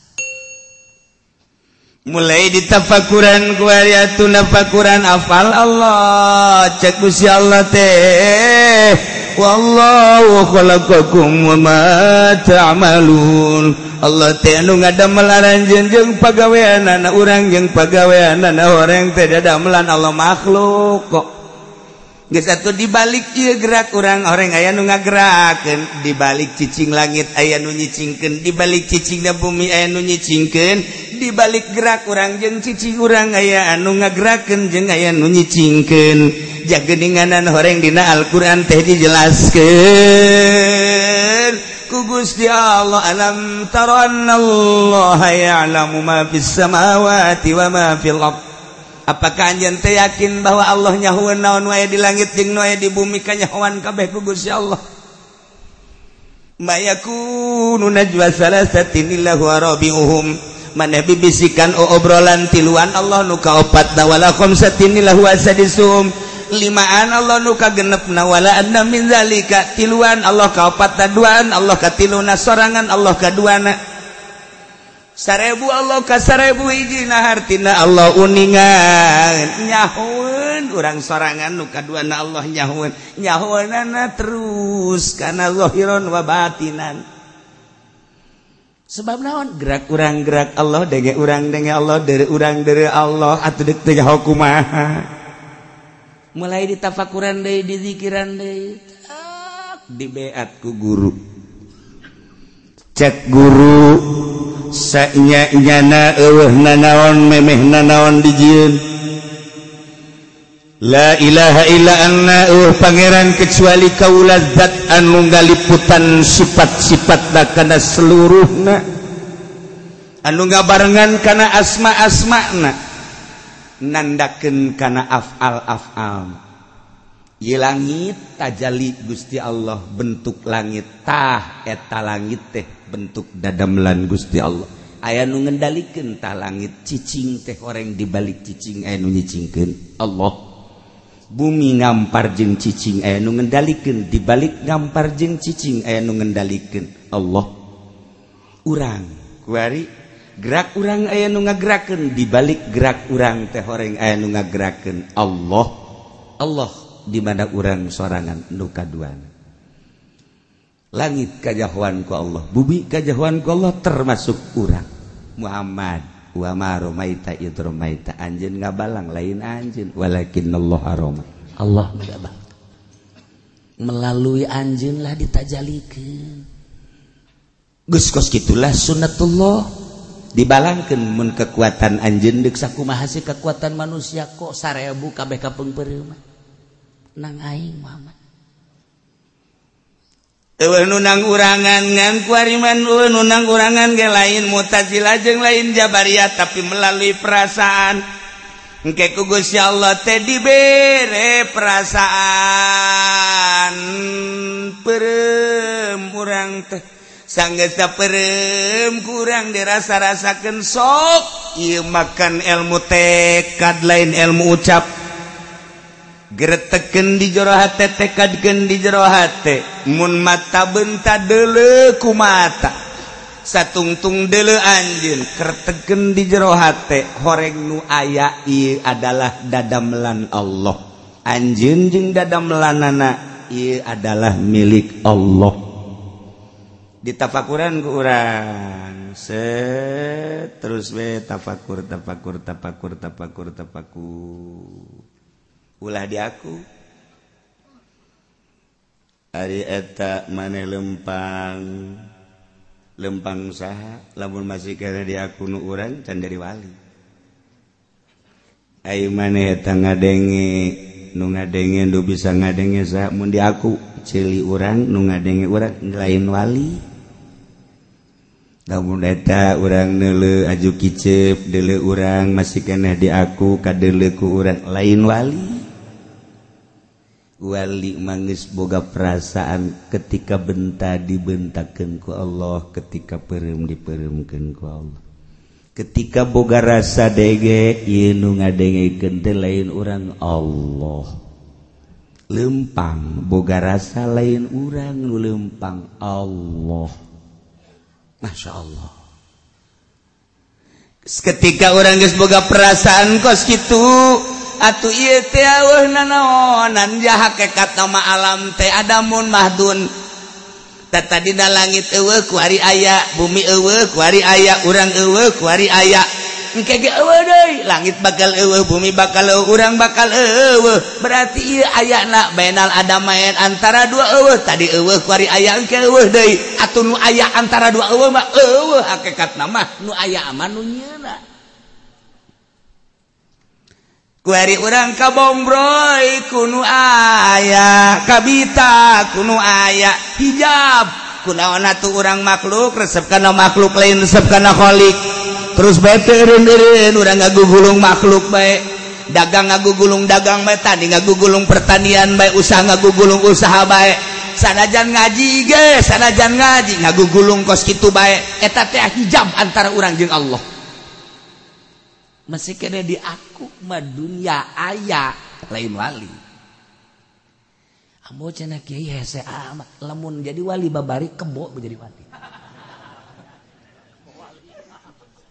Mulai ditafakuran ku atuh nafakuran afal Allah cek Gusti Allah teh wallahu khalaqakum wa ma ta'malun. Allah teh anu ngadamel aranjeun jeung pagaweanana urang jeung pagaweanana horeng teh dadamelan Allah makhluk kok. Geus atuh dibalik ieu gerak urang horeng aya nu ngagerakeun, dibalik cicing langit aya nu nyicingkeun, dibalik cicingna bumi aya nu nyicingkeun, dibalik gerak urang jeung cicing urang aya anu ngagerakeun jeung aya nu nyicingkeun. Jageninganan horeng dina Al-Qur'an teh dijelaskeun ku Gusti Allah, alam tara annallaha ya'lamu ma fis samawati wa ma fil ardh. Apakah anjeun teh yakin bahwa Allah nyahueun naon wae di langit jeung nu aya di bumi kanyahoan kabeh ku Gusti Allah? Ma yakunu najwa salasatin illa huwa rabi'uhum. Maneh bibisikan obrolan tiluan Allah nu kaopatna, wala khamsatin illa huwa sadisuhum. Limaan Allah nu kagenepna, wala anna min zalika. Tiluan Allah kaopatna, duaan Allah katiluna, sorangan Allah kaduana. 1000 Allah ka 1000 hijina hartina Allah uningan nyahueun urang sorangan nu kaduana Allah nyahueun nyahueunana terus kana zahiron wa batinan. Sebab naon gerak urang gerak Allah, denge urang denge Allah, deure urang deure Allah, atuh deuk teh nyaho kumaha. Mulai ditafakuran deui, dizikiran deui, tak dibeat ku guru. Cek guru sanya-nyana eueuh nanaon memeh nanaon dijieun. La ilaha illa anna, eueuh pangeran kecuali kaula zat anu ngaliputan sifat-sifatna kana seluruhna, anu ngabarengan kana asma-asmana, nandakeun kana afal-afal. Ieu langit tajali Gusti Allah bentuk langit, tah eta langit teh bentuk dadamelan Gusti Allah. Aya nu ngendalikeun tah langit, cicing teh horeng dibalik cicing aya nu nyicingkeun Allah. Bumi ngampar jeung cicing aya nu ngendalikeun, dibalik ngampar jeung cicing aya nu ngendalikeun Allah. Urang kuari gerak urang aya nu ngagerakeun, dibalik gerak urang teh horeng aya nu ngagerakeun Allah. Allah di mana urang sorangan nu kaduana. Langit kajahoan ku Allah, bumi kajahoan ku Allah, termasuk urang Muhammad. Wa ma romaita id romaita, anjeun ngabalang lain anjeun, walakinallah roma. Allah ngabang melalui anjeun lah ditajalikeun. Geus kos kitulah sunnatullah dibalangkeun mun kekuatan anjeun deuk sakumaha sih kekuatan manusia kok 1000 kabeh kapeungpeureuh nang aing Muhammad. Eueuh nu nang urangan ngan kuariman, eueuh nu nang urangan ge lain Mu'tazilah jeung lain Jabariyah, tapi melalui perasaan. Engke ku Gusti Allah teh dibere perasaan peureum urang teh. Sanggeus peureum kurang dirasa-rasakeun sok ieu makan ilmu tekad lain ilmu ucap. Gereteken di jero hate, tekadkeun di jero hate. Mun mata benta deuleu ku mata, satungtung deuleu anjeun, kerteken di jero hate. Horeng nu aya ieu adalah dadamelan Allah. Anjeun jeung dadamelanana ieu adalah milik Allah. Ditafakuran ku urang set terus we tafakur tafakur tafakur tafakur tafakur. Ulah di aku ari eta maneh lempang lempang saha lamun masih kena di aku nu urang can dari wali. Ayo maneh eta ngadenge nu ngadenge nu bisa ngadenge saha mun di aku ceuli urang nu ngadenge urang lain wali. Lamun eta urang neuleu aju kicep deuleu urang masih keneh di aku kadeuleu ku urang lain wali. Wali mangis boga perasaan ketika benta dibentakeun ku Allah, ketika peureum dipeureumkeun ku Allah, ketika boga rasa dege ieu nu ngadengekeun teh lain urang Allah. Lempang boga rasa lain urang nu lempang Allah. Masya Allah. Ketika orang geus boga perasaan kos kitu atuh ieu teh eueuh nanaonan hakikat nama alam teh adamun mahdun. Tadina langit eueuh kuari aya, bumi eueuh kuari aya, urang eueuh kuari aya. Engke ge eueuh deui, langit bakal eueuh, bumi bakal eueuh, urang bakal eueuh. Berarti ieu ayana bainal adamain antara dua eueuh, tadi eueuh kuari aya engke eueuh deui. Atuh nu aya antara dua eueuh mah eueuh hakikatna mah nu aya mah nu nyeuna. Kuari urang kabongbroy ku nu aya, kabita ku nu aya, hijab kunaon atuh urang makhluk resep kana makhluk lain resep kana khalik. Terus bae teu eureun-eureun urang ngagugulung makhluk bae, dagang ngagugulung dagang bae, tani ngagugulung pertanian bae, usaha ngagugulung usaha bae, sanajan ngaji ge, sanajan ngaji ngagugulung kos kitu bae. Eta teh hijab antara urang jeung Allah. Masih kena diaku mah dunia aya lain wali. Ambo cenah kiai hese amat lamun jadi wali babari kebo jadi wali.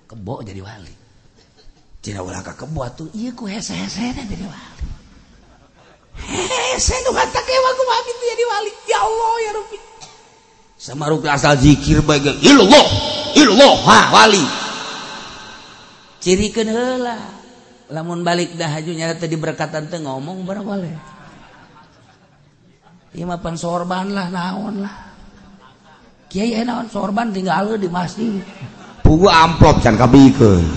Kebo jadi wali. Cenah ulah ka kebo atuh ieu ku hese-hesena jadi wali. Hese nu kata kewa kumaha kitu jadi wali. Ya Allah ya Rabbi. Samaruk asal zikir bae ge illallah illallah ha wali. Cirikeun heula. Lamun balik dah haju nyata teh diberkatan teh ngomong barang boleh. Ieu mah pan sorban lah naon lah. Kiai naon sorban tinggal di masjid. Pugu amplop can kabikeun.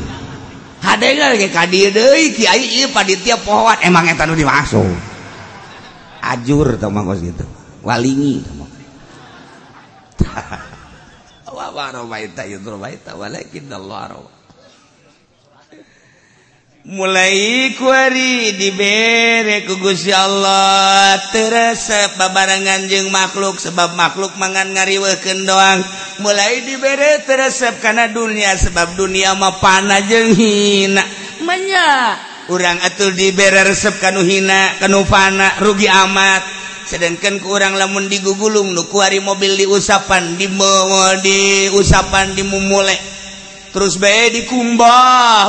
Hadenga ge ka dieu deui kiai ieu panitia pohoan emang eta nu dimaksud. Ajur tah mah kos kitu. Walingi tah mah. Wa wa rawaita yudrawaita walakin Allah rawa. Mulai kuari dibere ku Gusti Allah teresep babarengan jeung makhluk sebab makhluk mangan ngariweuhkeun doang. Mulai dibere teresep kana dunia sebab dunia mah pana jeung hina. Manya urang atuh dibere resep kanu hina kanu fana rugi amat. Sedangkan ku urang lamun digugulung nu kuari mobil diusapan diusapan dimumule terus bae dikumbah.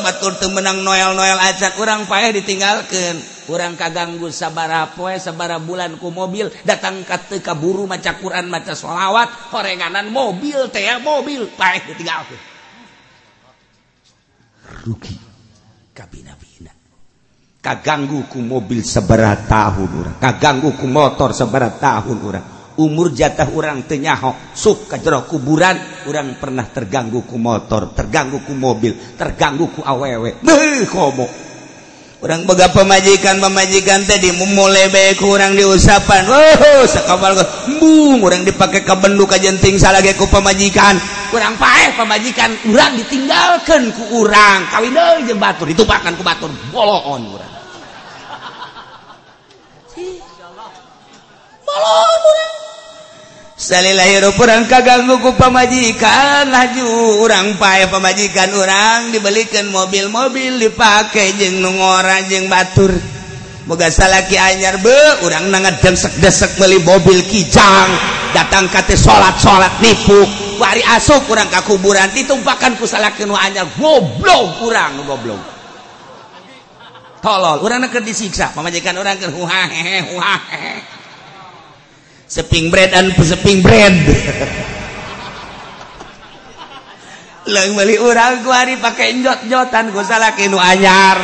Batur teu meunang noel-noel acan urang paeh ditinggalkeun. Urang kaganggu sabaraha poe sabaraha bulan ku mobil datang ka teu kaburu maca Quran maca sholawat horenganan mobil teh mobil paeh ditinggalkeun. Rugi kabina-bina. Kaganggu ku mobil sabaraha tahun urang, kaganggu ku motor sabaraha tahun urang. Umur jatah urang teu nyaho sok ka jero kuburan urang pernah terganggu ku motor, terganggu ku mobil, terganggu ku awewe. Beuh komo. Urang boga pamajikan-pamajikan teh dimumule bae ku urang diusapan. Oh, sakabal embung urang dipake ka bendu ka jenting salage ku pamajikan. Urang paeh pamajikan urang ditinggalkeun ku urang. Kawin deui jeung batur ditumpakan ku batur boloon urang. Boloon urang. Salila hirup urang kaganggu ku pamajikan laju urang pae pamajikan urang dibelikan mobil-mobil dipake jeung nu ngora jeung batur. Boga salaki anyar be urang na ngedesek-desek meuli mobil kijang datang ka teh salat-salat nipu wari asup urang ka kuburan ditumpakan ku salaki nu anyar goblok urang nu goblok. Tolol urang keur disiksa pamajikan urang keur huha hehe huha hehe. Seping bread dan seping bread. Leung meuli urang ku ari pake njot-njotan ku salaki nu anyar.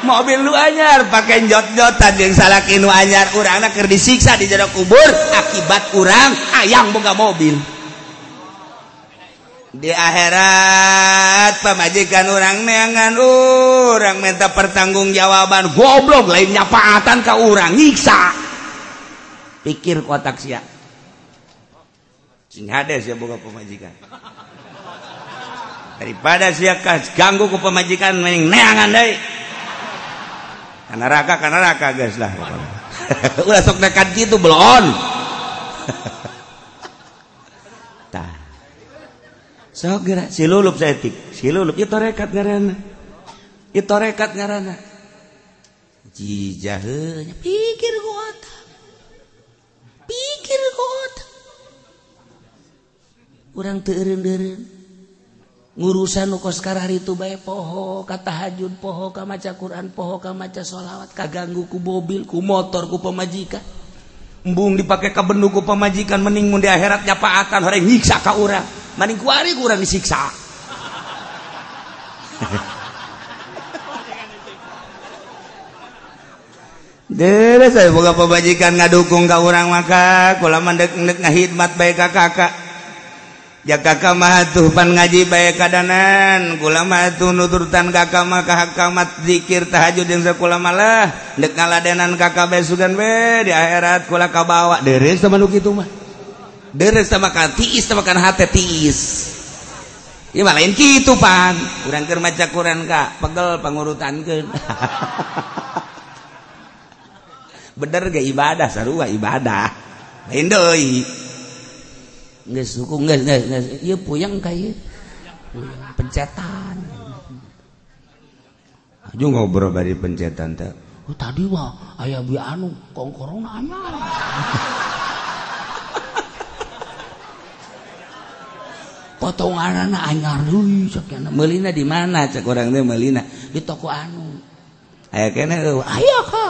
Mobil nu anyar pake njot-njotan jeung salaki nu anyar urangna keur disiksa di jero kubur akibat urang hayang boga mobil. Di akhirat pamajikan urang neangan urang minta pertanggungjawaban goblok lain nyapaatan ka urang nyiksa. Pikir kotak sia. Sing hade sia boga pamajikan. Daripada sia ganggu ku pamajikan mending neangan deui. Ka neraka geus lah. Ulah sok nekat kitu belon. Tah. Sok geura si lulup saeutik. Si lulup ieu tarekat ngaranna. Ieu tarekat ngaranna. Jijaheunya pikir ku otak. Pikir ku otak. Urang teu eureun-eureun. Ngurusan nu kos kararitu bae poho ka tahajud, poho ka maca Quran, poho ka maca sholawat, kaganggu ku mobil, ku motor, ku pamajikan. Embung dipake ka bendu ku pamajikan, mending mun di akhirat nyapaatan horeng nyiksa ka urang. Mending kuari ku urang disiksa. Deuh saya boga pamajikan ngadukung ka urang maka kula mah deuk ngahidmat bae ka kakak. Ja kakak mah atuh pan ngaji bae kadanan, kula mah atuh nuturtan kakak mah ka hakamat zikir tahajud jeung sakola malah deuk ngaladenan kakak bae sugan we di akhirat kula kabawa. Deres teh nu kitu mah. Deres teh maka tiis teh makan hate tiis. Ieu mah lain kitu pan. Urang keur maca Quran ka pegel pangurutankeun. Bener ge ibadah sarua ibadah. Lain deui. Geus hukum geus geus ieu puyeng ka ieu. Pencetan. Aju ngobrol bari pencetan teh. Oh, tadi mah aya bi anu kongkorong anyar. Potonganana anyar deui cek nya. Meulina di mana cek urang teh meulina? Di toko anu. Aya keneh eueuh. Aya ka.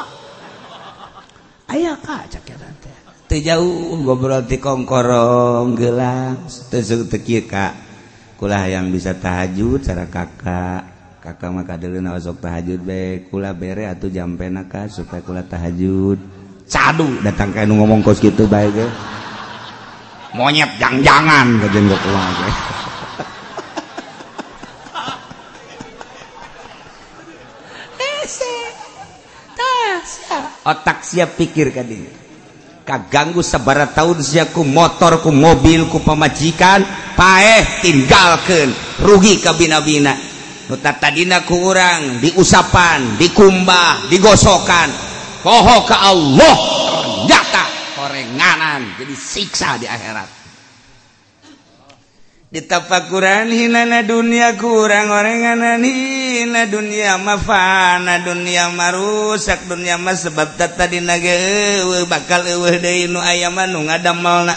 Aya ka cek nya teh. Teu jauh ngobrol ti kongkorong gelang teu teu kieu ka. Kula hayang bisa tahajud cara kakak. Kakak mah kadeuleuna osok tahajud bae, kula bere atuh jampena ka supaya kula tahajud. Cadu datang ka nu ngomong kos kitu bae ge. Monyet jang-jangan kajen ge kula ge. Hese. Tah sia. Otak siap pikir ka dieu. Kaganggu sabara tahun sia ku motor ku mobil ku pamajikan paeh tinggalkeun rugi ka bina-bina. Nu tadina ku urang diusapan, dikumbah, digosokan. Poho ka Allah ternyata horenganan jadi siksa di akhirat. Ditafakuran hinana dunia kurang orenganan hina dunia mafana dunia marusak dunia mah sebab tadina ge eueuh bakal eueuh deui nu aya mah nu ngadamelna.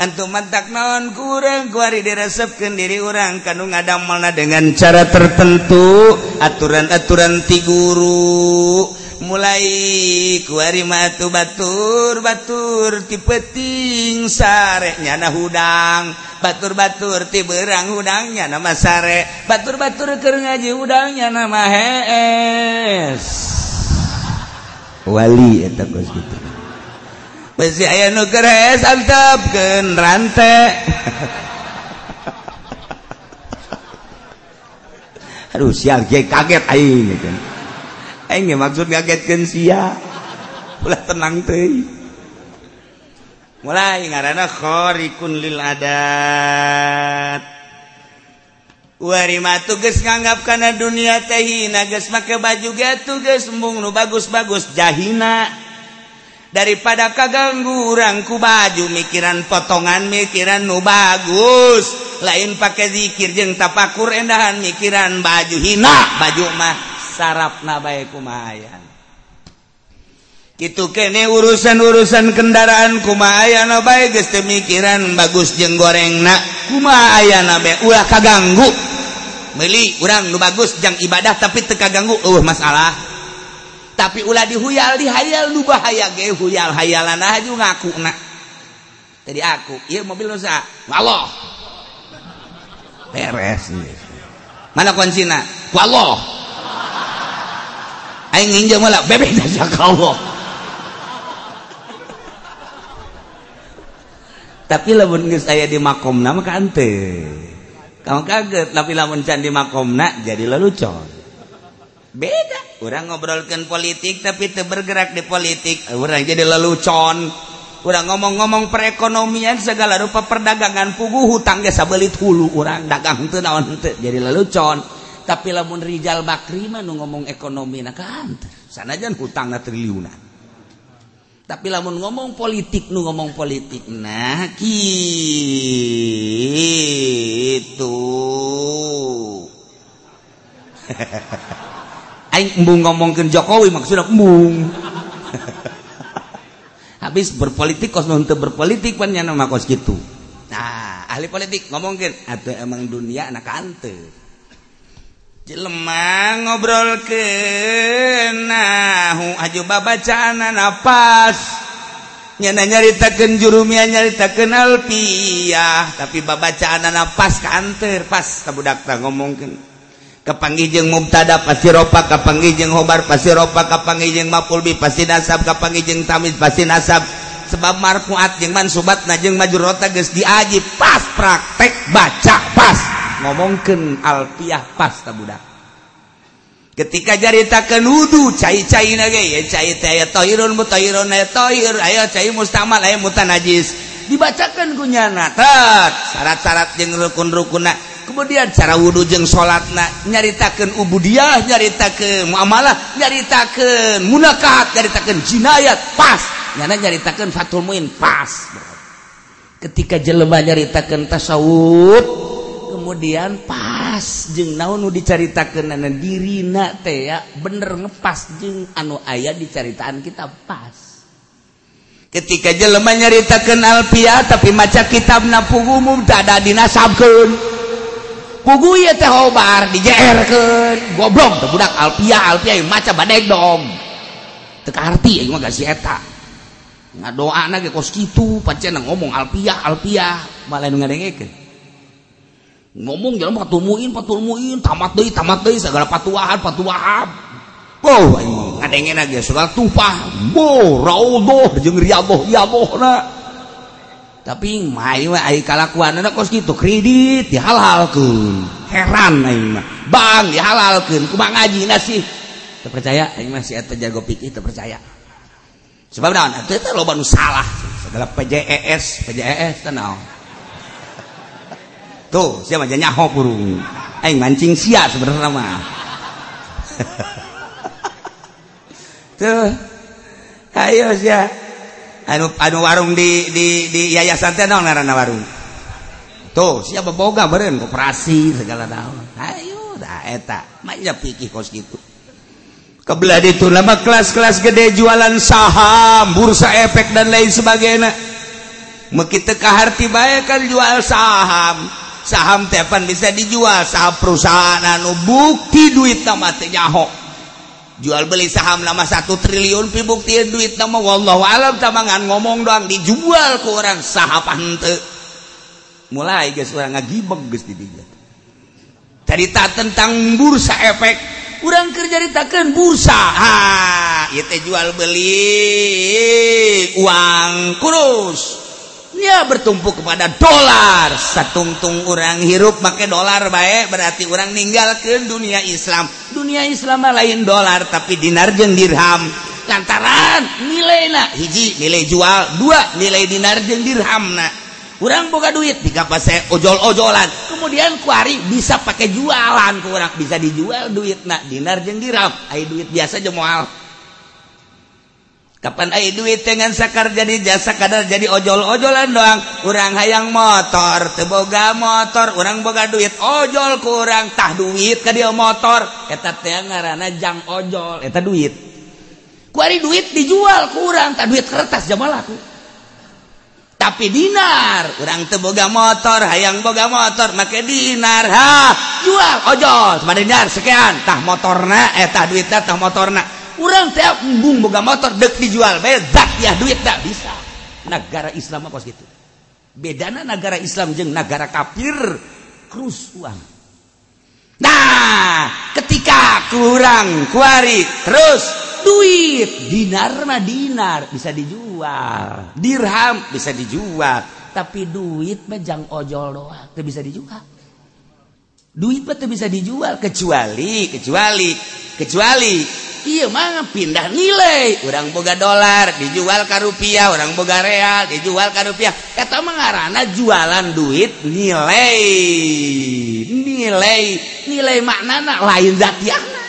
Antum mantak naon kurang kuari diresepkeun diri urang kanu ngadamelna dengan cara tertentu aturan-aturan ti guru. Mulai kuari mah atuh batur-batur ti peuting sare nyana hudang, batur-batur ti beurang hudang nyana mah sare, batur-batur keur ngaji hudang nyana mah hees. Wali eta kos kitu. Besi aya nu keur hees antepkeun rante. Aduh sial ge kaget aing gitu. Aing ge maksud ngagetkeun sia. Ulah tenang teuing. Mulai ngaranna khariqun lil adat. Wari mah geus nganggap kana dunia teh hina, geus make baju ge atuh geus embung nu bagus-bagus jahina. Daripada kaganggu urang ku baju mikiran potongan mikiran nu bagus, lain pake zikir jeung tapakur endahan mikiran baju hina, baju mah sarapna bae kumaha aya. Kitu kene urusan-urusan kendaraan kumaha ayana bae geus teu mikiran bagus jeung gorengna kumaha ayana bae ulah kaganggu. Meuli urang nu bagus jang ibadah tapi teu kaganggu eueuh masalah. Tapi ulah dihuyal dihayal nu bahaya ge huyal hayalan aju ngakuna. Tadi aku ieu mobil nu saha? Allah. Beres. Mana kuncina? Ku Allah. Aing nginjem heula bebek jasa ka Allah. Tapi lamun geus aya di makomna mah henteu. Kamu kaget, tapi lamun can di makomna jadi lelucon. Beda. Urang ngobrolkeun politik tapi teu bergerak di politik, urang jadi lelucon. Urang ngomong-ngomong perekonomian segala rupa perdagangan puguh hutang ge sabelit hulu urang dagang teu naon teu jadi lelucon. Tapi lamun Rijal Bakri mah nu ngomong ekonomi na kan sanajan hutangna triliunan. Tapi lamun ngomong politik nu ngomong politik nah kitu. Aing embung ngomongkeun Jokowi maksudna embung. Habis berpolitik kos nu teu berpolitik pan nya mah kos kitu. Nah, Ahli politik ngomongkeun atuh emang dunia anak hanteu. Jelema ngobrolkeun nahu aju babacaanana pas. Nyana nyaritakeun jurumiyah nyaritakeun alfiyah tapi babacaanana pas ka anteur pas ka budak tah ngomongkeun. Kapanggih jeung mubtada pasti ropa, kapanggih jeung khobar pasti ropa, kapanggih jeung maf'ul bih pasti nasab, kapanggih jeung tamyiz pasti nasab. Sebab marfuat jeung mansubatna jeung majrurna geus diaji pas praktek baca pas ngomongkeun alfiyah pas ta budak. Ketika caritakeun wudu cai-caina ge ya cai teh aya tahirun mutahhirun aya tahir aya cai mustamal aya mutanajis dibacakeun ku nyana tet syarat-syarat jeung rukun-rukunna. Kemudian cara wudu jeung salatna nyaritakeun ubudiyah nyaritakeun muamalah nyaritakeun munakahat nyaritakeun jinayat pas nyana nyaritakeun Fathul Muin pas. Ketika jelema nyaritakeun tasawuf kemudian pas jeung naon nu dicaritakeunana dirina teh ya bener ngepas jeung anu aya dicaritaan kita pas. Ketika jelema nyaritakeun alfiyah tapi maca kitabna pugu mubtada dinasabkeun pugu ieu teh khobar dijeerkeun goblok teh budak alfiyah alfiyah maca badeg dong teu kaarti aing mah si eta ngadoana ge kos kitu pancen ngomong alfiyah alfiyah malah nu ngadengekeun ngomong jelema patulmuin tamat deui segala patuahan patuahab oh aing ngadengena ge segala tupah bo raudhah jeung riyadhah riyadhahna tapi mah ai kalakuanna kos kitu kredit dihalalkeun heran aing mah bank dihalalkeun kumaha ngajina sih teu percaya aing mah si eta jago pikir teu percaya sebab naon atuh teh loba nu salah segala PJES PJES teh naon tuh sia mah nyaho burung aing mancing sia sebenarnya mah tuh ayo sia anu warung di yayasan teh naon ngaranna warung tuh siapa boga meureun koperasi segala naon ayo da eta mah nya pikir kos kitu. Kebelah ditu lama kelas-kelas gede jualan saham bursa efek dan lain sebagainya meuki teu kaharti bae kan jual saham saham teh pan bisa dijual saham perusahaan anu bukti duit mah teh nyaho jual beli saham lama 1 triliun pi bukti duit nama wallahu alam tamangan ngomong doang dijual ke orang saham henteu mulai geus urang ngagibeg geus di dieu carita tentang bursa efek urang keur caritakeun bursa ha ieu teh jual beli uang kurus nya bertumpu kepada dolar satungtung urang hirup make dolar bae berarti urang ninggalkeun dunia Islam. Dunia Islam mah lain dolar tapi dinar jeung dirham lantaran nilaina hiji nilai jual dua nilai dinar jeung dirhamna urang boga duit dikapase ojol-ojolan kemudian kuari bisa pakai jualan ku urang bisa dijual duitna dinar jeung dirham ai duit biasa jeung moal. Kapan ai duit dengan sakar jadi jasa kadar jadi ojol-ojolan doang urang hayang motor teu boga motor urang boga duit ojol ku urang tah duit ka dieu motor eta teh ngaranna jang ojol eta duit kuari duit dijual ku urang tah duit kertas jamaah laku tapi dinar urang teu boga motor hayang boga motor make dinar ha jual ojol sama dinar sekian tah motorna eta duitna tah motorna urang teh embung boga motor dek dijual bae zat ya duit tak bisa. Negara Islam apa gitu bedana negara Islam jeung negara kafir krus uang. Nah ketika kurang kuari terus duit dinar mah dinar bisa dijual dirham bisa dijual tapi duit mah jang ojol doang teu bisa dijual duit mah teu bisa dijual kecuali kecuali kecuali iya mah pindah nilai urang boga dolar dijual ka rupiah urang boga real dijual ka rupiah eta mah ngaranna jualan duit nilai nilai nilai maknana lain zatiahna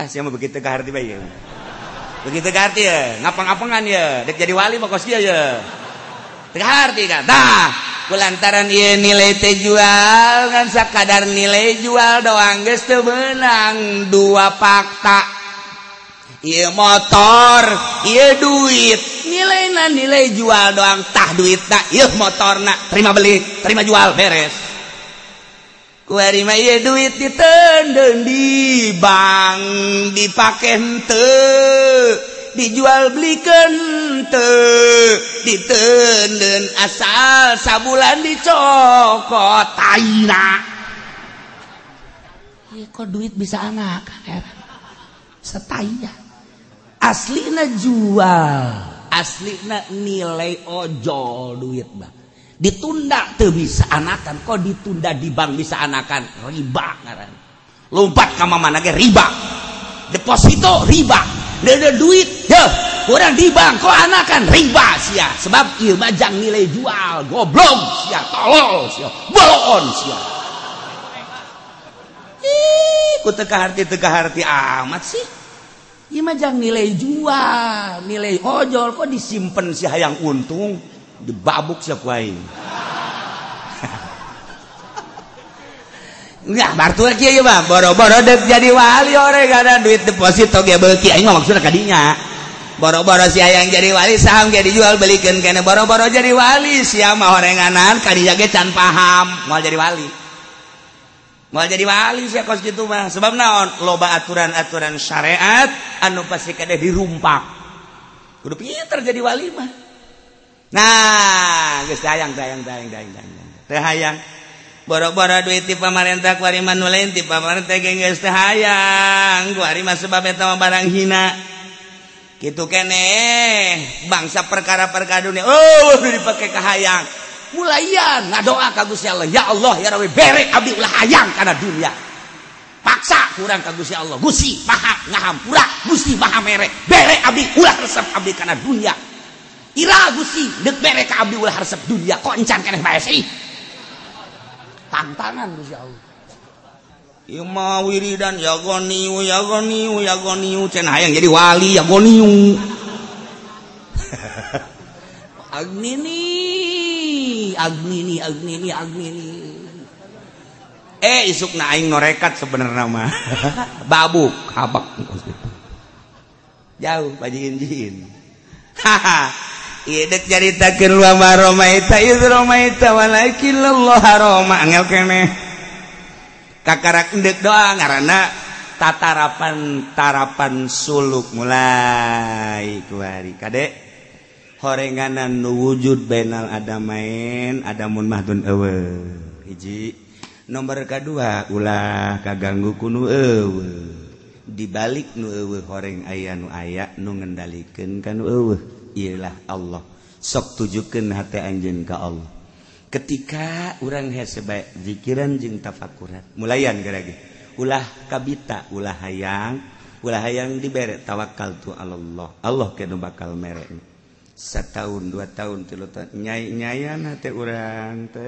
ah sia mah begitu kaharti bae begitu kaharti ya ngapang-ngapangan ya dek jadi wali mah kos kieu ya teu kaharti kan tah kulantaran ieu nilai teh jual kan sakadar nilai jual doang geus teu meunang dua fakta Ieu motor, ieu duit, nilaina nilai jual doang tah duitna, ieu motorna, terima beli, terima jual, beres. Kuari mah ieu duit diteundeun di bank, dipake henteu, dijual belikeun henteu, diteundeun asal sabulan dicokot taina. Ieu kok duit bisa anak heran. Setainya. Aslina jual, aslina nilai ojol duit bah. Ditunda teu bisa anakan, kok ditunda di bank bisa anakan, riba ngaran. Lompat ka mana ge riba. Deposito riba. Deudeuh duit, heuh, urang di bank kok anakan riba sia. Sebab ieu mah jang nilai jual, goblok sia, tolol sia, boloon sia. Ih, ku teu kaharti amat sih. Ieu mah jang nilai jual, nilai ojol kok disimpen si hayang untung, dibabuk sia ku aing. Enggak, bartu kieu mah boro-boro deuk jadi wali ore kada duit deposito ge beuki aing mah maksudna kadinya. Boro-boro si hayang jadi wali saham ge dijual belikeun keneh boro-boro jadi wali sia mah horenganan kadinya ge can paham moal jadi wali. Moal jadi wali sia kos kitu mah sebab naon loba aturan-aturan syariat anu pasti kade dirumpak. Kudu pinter jadi wali mah. Nah, geus hayang teu hayang. Boro-boro duit ti pamarentah kuari mah nu lain ti pamarentah ge geus teu hayang. Kuari mah sebab eta mah barang hina. Kitu keneh bangsa perkara-perkara dunia oh dipake ka hayang. Mulaian ngadoa ka Gusti Allah, ya Allah ya Rabbi bere abdi ulah hayang kana dunia. Paksa kurang ka Gusti Allah, Gusti maha ngahampura, Gusti maha mere, bere abdi ulah resep abdi kana dunia. Ira Gusti deuk bere ka abdi ulah resep dunia, kok encan keneh bae sih. Tantangan Gusti Allah. Ieu mah wiridan ya goniu ya goniu ya goniu cenah hayang jadi wali ya goniu. Agnini agnini agnini agnini. Isukna aing norekat sebenarnya mah. Babuk habak jauh bajiin-jiin. Haha. Ieu deuk caritakeun wa ma ramaita iz ramaita walakin Allah rama angel keneh. Kakarak endek doa ngaranna tatarapan tarapan suluk mulai kuari kade. Horenganan nu wujud bainal adamain adamun mahdun eueuh hiji nomor kadua ulah kaganggu ku nu eueuh dibalik nu eueuh horeng aya nu aya nu ngendalikeun ka nu eueuh ieulah Allah sok tujukeun hate anjeun ka Allah ketika urang hese bae zikiran jeung tafakuran mulayan geura ge ulah kabita ulah hayang dibere tawakal tu Allah Allah ke nu bakal mere setahun 2 tahun 3 tahun nyai-nyayan hati urang teh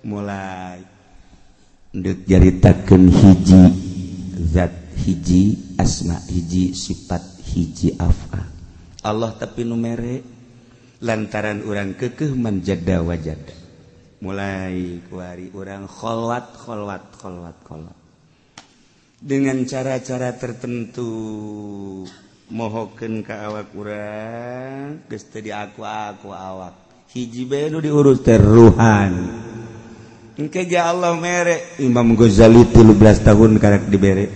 mulai ndek jaritakeun hiji zat hiji asma hiji sifat hiji af'al Allah tapi nu mere lantaran urang keukeuh manjada wajada mulai kuari urang kholwat kholwat kholwat kholwat dengan cara-cara tertentu mohokeun ka awak urang geus teu diaku-aku awak hiji bae nu diurus teh ruhan engke ge Allah mere Imam Ghazali 13 tahun karek dibere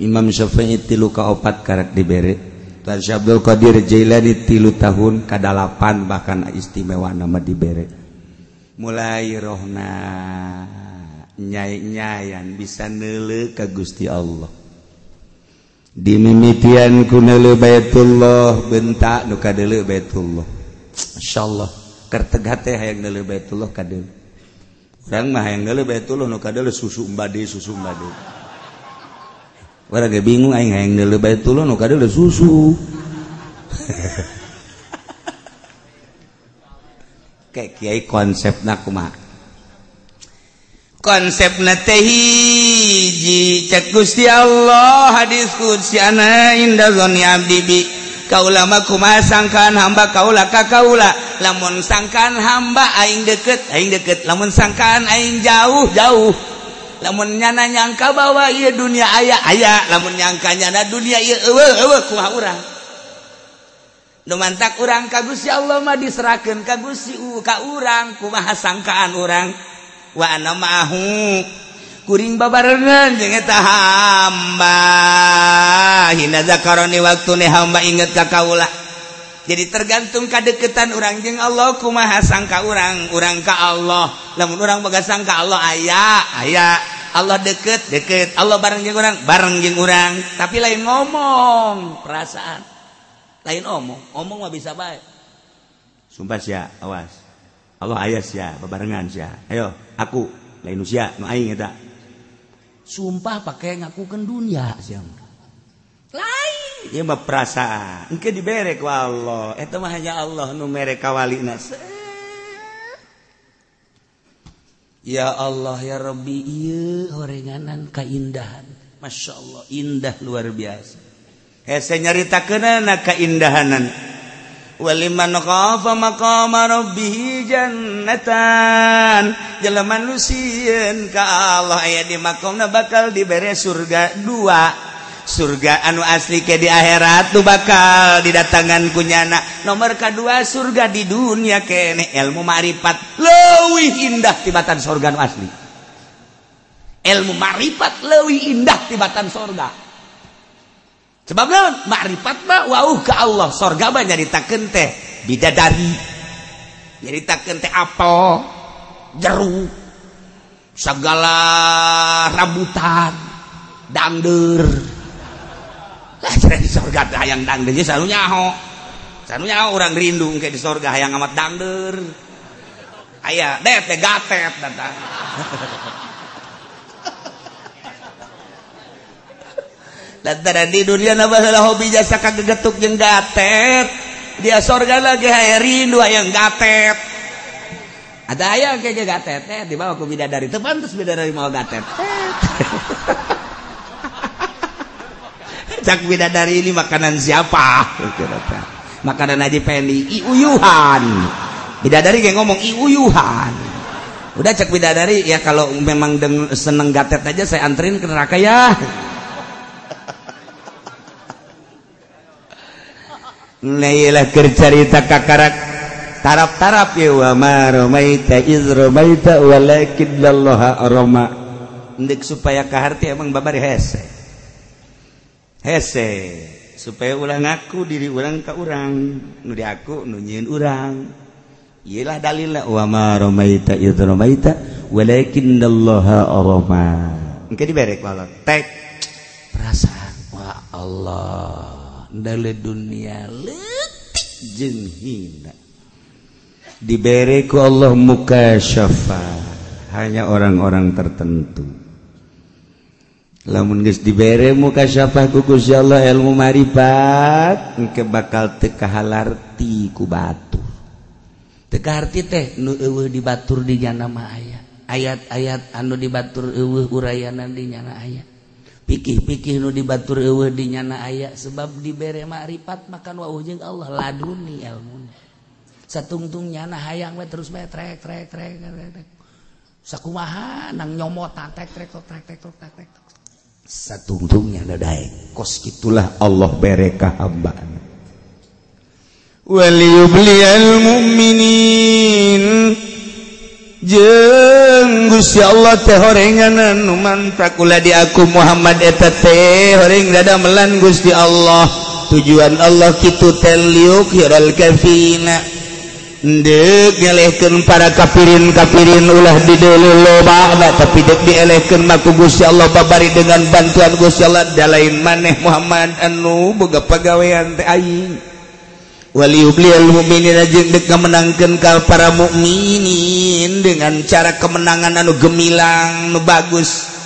Imam Syafi'i 3 ka 4 karek dibere Tan Syekh Abdul Qadir Jailani 3 tahun ka 8 bahkan istimewa nama dibere mulai rohna nyai-nyayan bisa neuleuh ka Gusti Allah dimimitian ku neuleuh Baitullah bentak nu kadeuleuh Baitullah masyaallah kerteg hate hayang neuleuh Baitullah kadeuleuh urang mah hayang neuleuh Baitullah nu kadeuleuh susu mbade urang ge bingung aing hayang neuleuh Baitullah nu kadeuleuh susu kayak kiai konsepna kumaha konsepna teh hiji cek Gusti Allah hadis qudsi ana inda dzanni abdi bi kaula mah kumaha sangkaan hamba kaula ka kaula lamun sangkaan hamba aing deket lamun sangkaan aing jauh jauh Lamun nyana nyangka bahwa ieu dunia aya aya, lamun nyangka nyana dunia ieu eueuh eueuh kumaha urang. Nu mantak urang ka Gusti Allah mah diserahkeun ka Gusti ka urang kumaha sangkaan urang. Wa ana ma'ahu kuring babarengan jeung eta hamba hina zakaroni waktune hamba inget ka kaula. Jadi tergantung kadeketan urang jeung Allah kumaha sangka urang, urang ka Allah. Lamun urang boga sangka Allah aya, aya. Allah deket, deket. Allah bareng jeung urang, bareng jeung urang. Tapi lain ngomong, perasaan. Lain omong, omong mah bisa bae. Sumpah sia, awas. Allah aya sia, babarengan sia. Ayo, aku lain usia nu aing eta. Sumpah pakai ngakukeun dunia sia. Lain ieu mah perasaan. Engke dibere ku Allah. Eta mah hanya Allah nu mere ka walina. Ya Allah ya Rabbi, ieu horenganan kaindahan. Masya Allah, indah luar biasa. Hese nyaritakeunana kaindahanan. Waliman khafa maqama rabbih jannatan. Jelema nu sieun ka Allah aya di makomna bakal dibere surga dua. Surga anu asli ke di akhirat tuh bakal didatangan kunyana. Nomor kedua surga di dunia kene ilmu ma'rifat leuwih indah tibatan surga anu asli. Ilmu ma'rifat leuwih indah tibatan surga. Sebab naon? Ma'rifat mah wauh ka Allah, surga mah nyaritakeun teh bidadari. Nyaritakeun teh apel, jeruk, segala rambutan, dangder. Lah di surga teh hayang dangder selalu nyaho. Selalu nyaho urang rindu engke di surga hayang amat dangder. Aya det teh gatet datang. Lantaran di dunia baheula hobi jasa kagegetuk jeung gatet. Dia surga lagi hayang rindu hayang gatet. Ada aya ke gatet teh dibawa ku bidadari. Teu pantes bidadari mau gatet. Cak bidadari ini makanan siapa? Makanan Haji Pendi, iuyuhan. Bidadari kayak ngomong iuyuhan. Udah cak bidadari ya kalau memang seneng gatet aja saya anterin ke neraka ya. Nailah kercarita kakarak tarap-tarap ya wa ma ramaita iz ramaita walakinnallaha rama. Ndek supaya kaharti emang babari hese. Hese supaya ulah ngaku diri urang ka urang, nu diaku nu nyieun urang. Iyalah dalilna wa ma ramaita iz ramaita walakinnallaha rama. Engke dibere ku Allah tek perasaan wa Allah dale dunia leutik jeung hina. Dibere ku Allah mukasyafa hanya orang-orang tertentu. Lamun geus dibere mukasyafah ku Gusti Allah ilmu marifat engke bakal teu kahalarti ku batur. Teu kaharti teh nu eueuh dibatur di nyana mah aya. Ayat-ayat anu dibatur eueuh urayanan di nyana aya. Pikih-pikih nu dibatur eueuh di nyana aya sebab dibere makrifat makan wauh jeung Allah laduni ilmuna. Satungtung nyana hayang we terus bae trek trek trek trek. Sakumaha nang nyomot trek trek trek trek trek trek. Satungtungnya daek kos itulah Allah bere ka hambana. Waliyubliyal mu'minin jeung Gusti Allah teh horenganan nu mantak ulah di aku Muhammad eta teh horeng dadamelan Gusti Allah. Tujuan Allah kitu teh liukhiral kafina deuk ngelehkeun para kafirin-kafirin ulah dideuleu loba tapi deuk dielehkeun mah ku Gusti Allah babari dengan bantuan Gusti Allah da lain maneh Muhammad anu boga pagawean teh aing. Waliyubliyal mu'minina jeung deuk ngamenangkeun ka para mukminin dengan cara kemenangan anu gemilang nu bagus.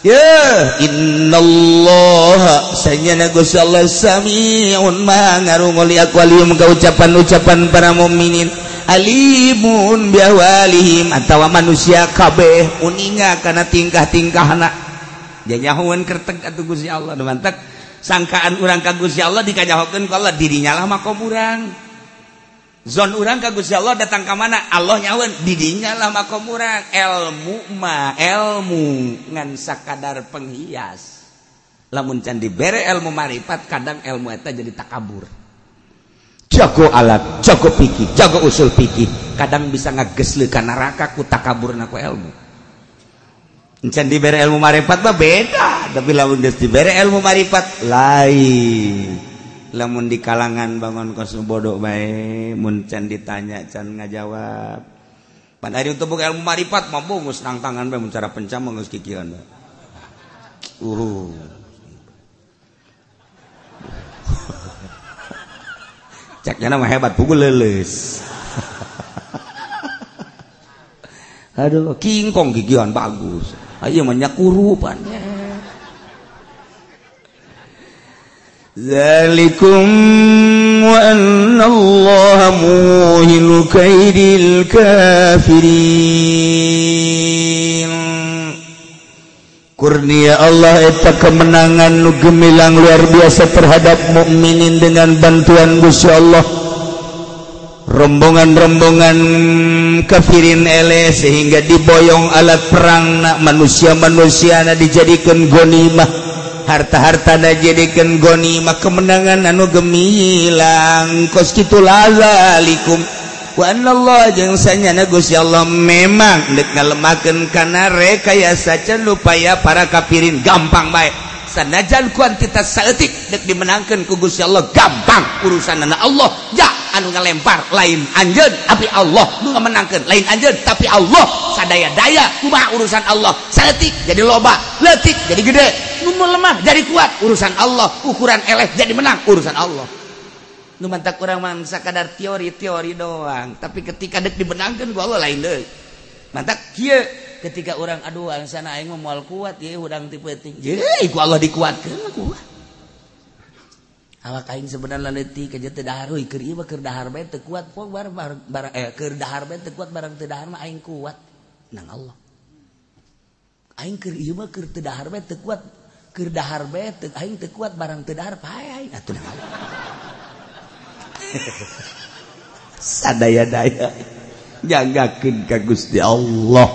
Ya innallaha sanyana Gusti Allah samiun maha ngarungu li aqwalihim ka ucapan-ucapan para mukminin alimun bi ahwalihim atawa manusia kabeh uninga kana tingkah-tingkahna. Janyahoeun kerteg atuh Gusti Allah nu mantak sangkaan urang ka Gusti Allah dikanyahokeun ku Allah dirinya lah makom urang. Zon urang ka Gusti Allah datang ka mana? Allah nyaweun di dinya lah makom urang. Ilmu mah ilmu ngan sakadar penghias. Lamun can dibere ilmu marifat kadang ilmu eta jadi takabur. Jago alat, jago pikir, jago usul pikir, kadang bisa ngagesleuk ka neraka ku takaburna ku ilmu. Can dibere ilmu marifat mah beda, tapi lamun geus dibere ilmu marifat lain. Lamun di kalangan bangun kos bodoh bae mun can ditanya can ngajawab. Pan ari untuk buka ilmu marifat mah bungus nang tangan bae mun cara pencam mah geus kikieuan bae. Caknya mah hebat pukul leuleus. Aduh, kingkong gigian bagus. Ayo mah nyakurupan. Zalikum wa anna Allah muhinu kaidil kafirin. Kurnia Allah eta kemenangan nu gemilang luar biasa terhadap mukminin dengan bantuan Gusti Allah. Rombongan-rombongan kafirin ele sehingga diboyong alat perang na manusia-manusia na dijadikan ghanimah, harta-harta na dijadikan ghanimah, kemenangan anu gemilang kos kitu lazalikum wa anallah jeung sanyana Gusti Allah memang deuk ngalemakeun kana rekayasa can upaya para kafirin gampang bae. Sanajan kuantitas saeutik deuk dimenangkeun ku Gusti Allah gampang urusanana Allah. Ja anu ngalempar lain anjeun tapi Allah nu ngamenangkeun lain anjeun tapi Allah sadaya-daya kumaha urusan Allah. Saeutik jadi loba, leutik jadi gede, nu lemah jadi kuat urusan Allah, ukuran eleh jadi menang urusan Allah. Nu mantak urang mah sakadar teori-teori doang, tapi ketika deuk dimenangkeun ku Allah lain deui. Mantak kieu ketika orang aduh angsana aing mah moal kuat ye hudang ti peuting. Ye ku Allah dikuatkeun kuat. Awak aing sebenarnya leutik aja teu dahar euy keur ieu mah keur dahar bae teu kuat poe bar keur dahar bae teu kuat barang teu dahar mah aing kuat nang Allah. Aing keur ieu mah keur teu dahar bae teu kuat keur dahar bae teu aing teu kuat barang teu dahar pae aing atuh nang Allah. Sadaya-daya jagakeun ka Gusti Allah.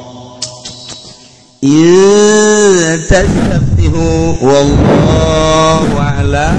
Ieu tasabbihu wallahu a'lam.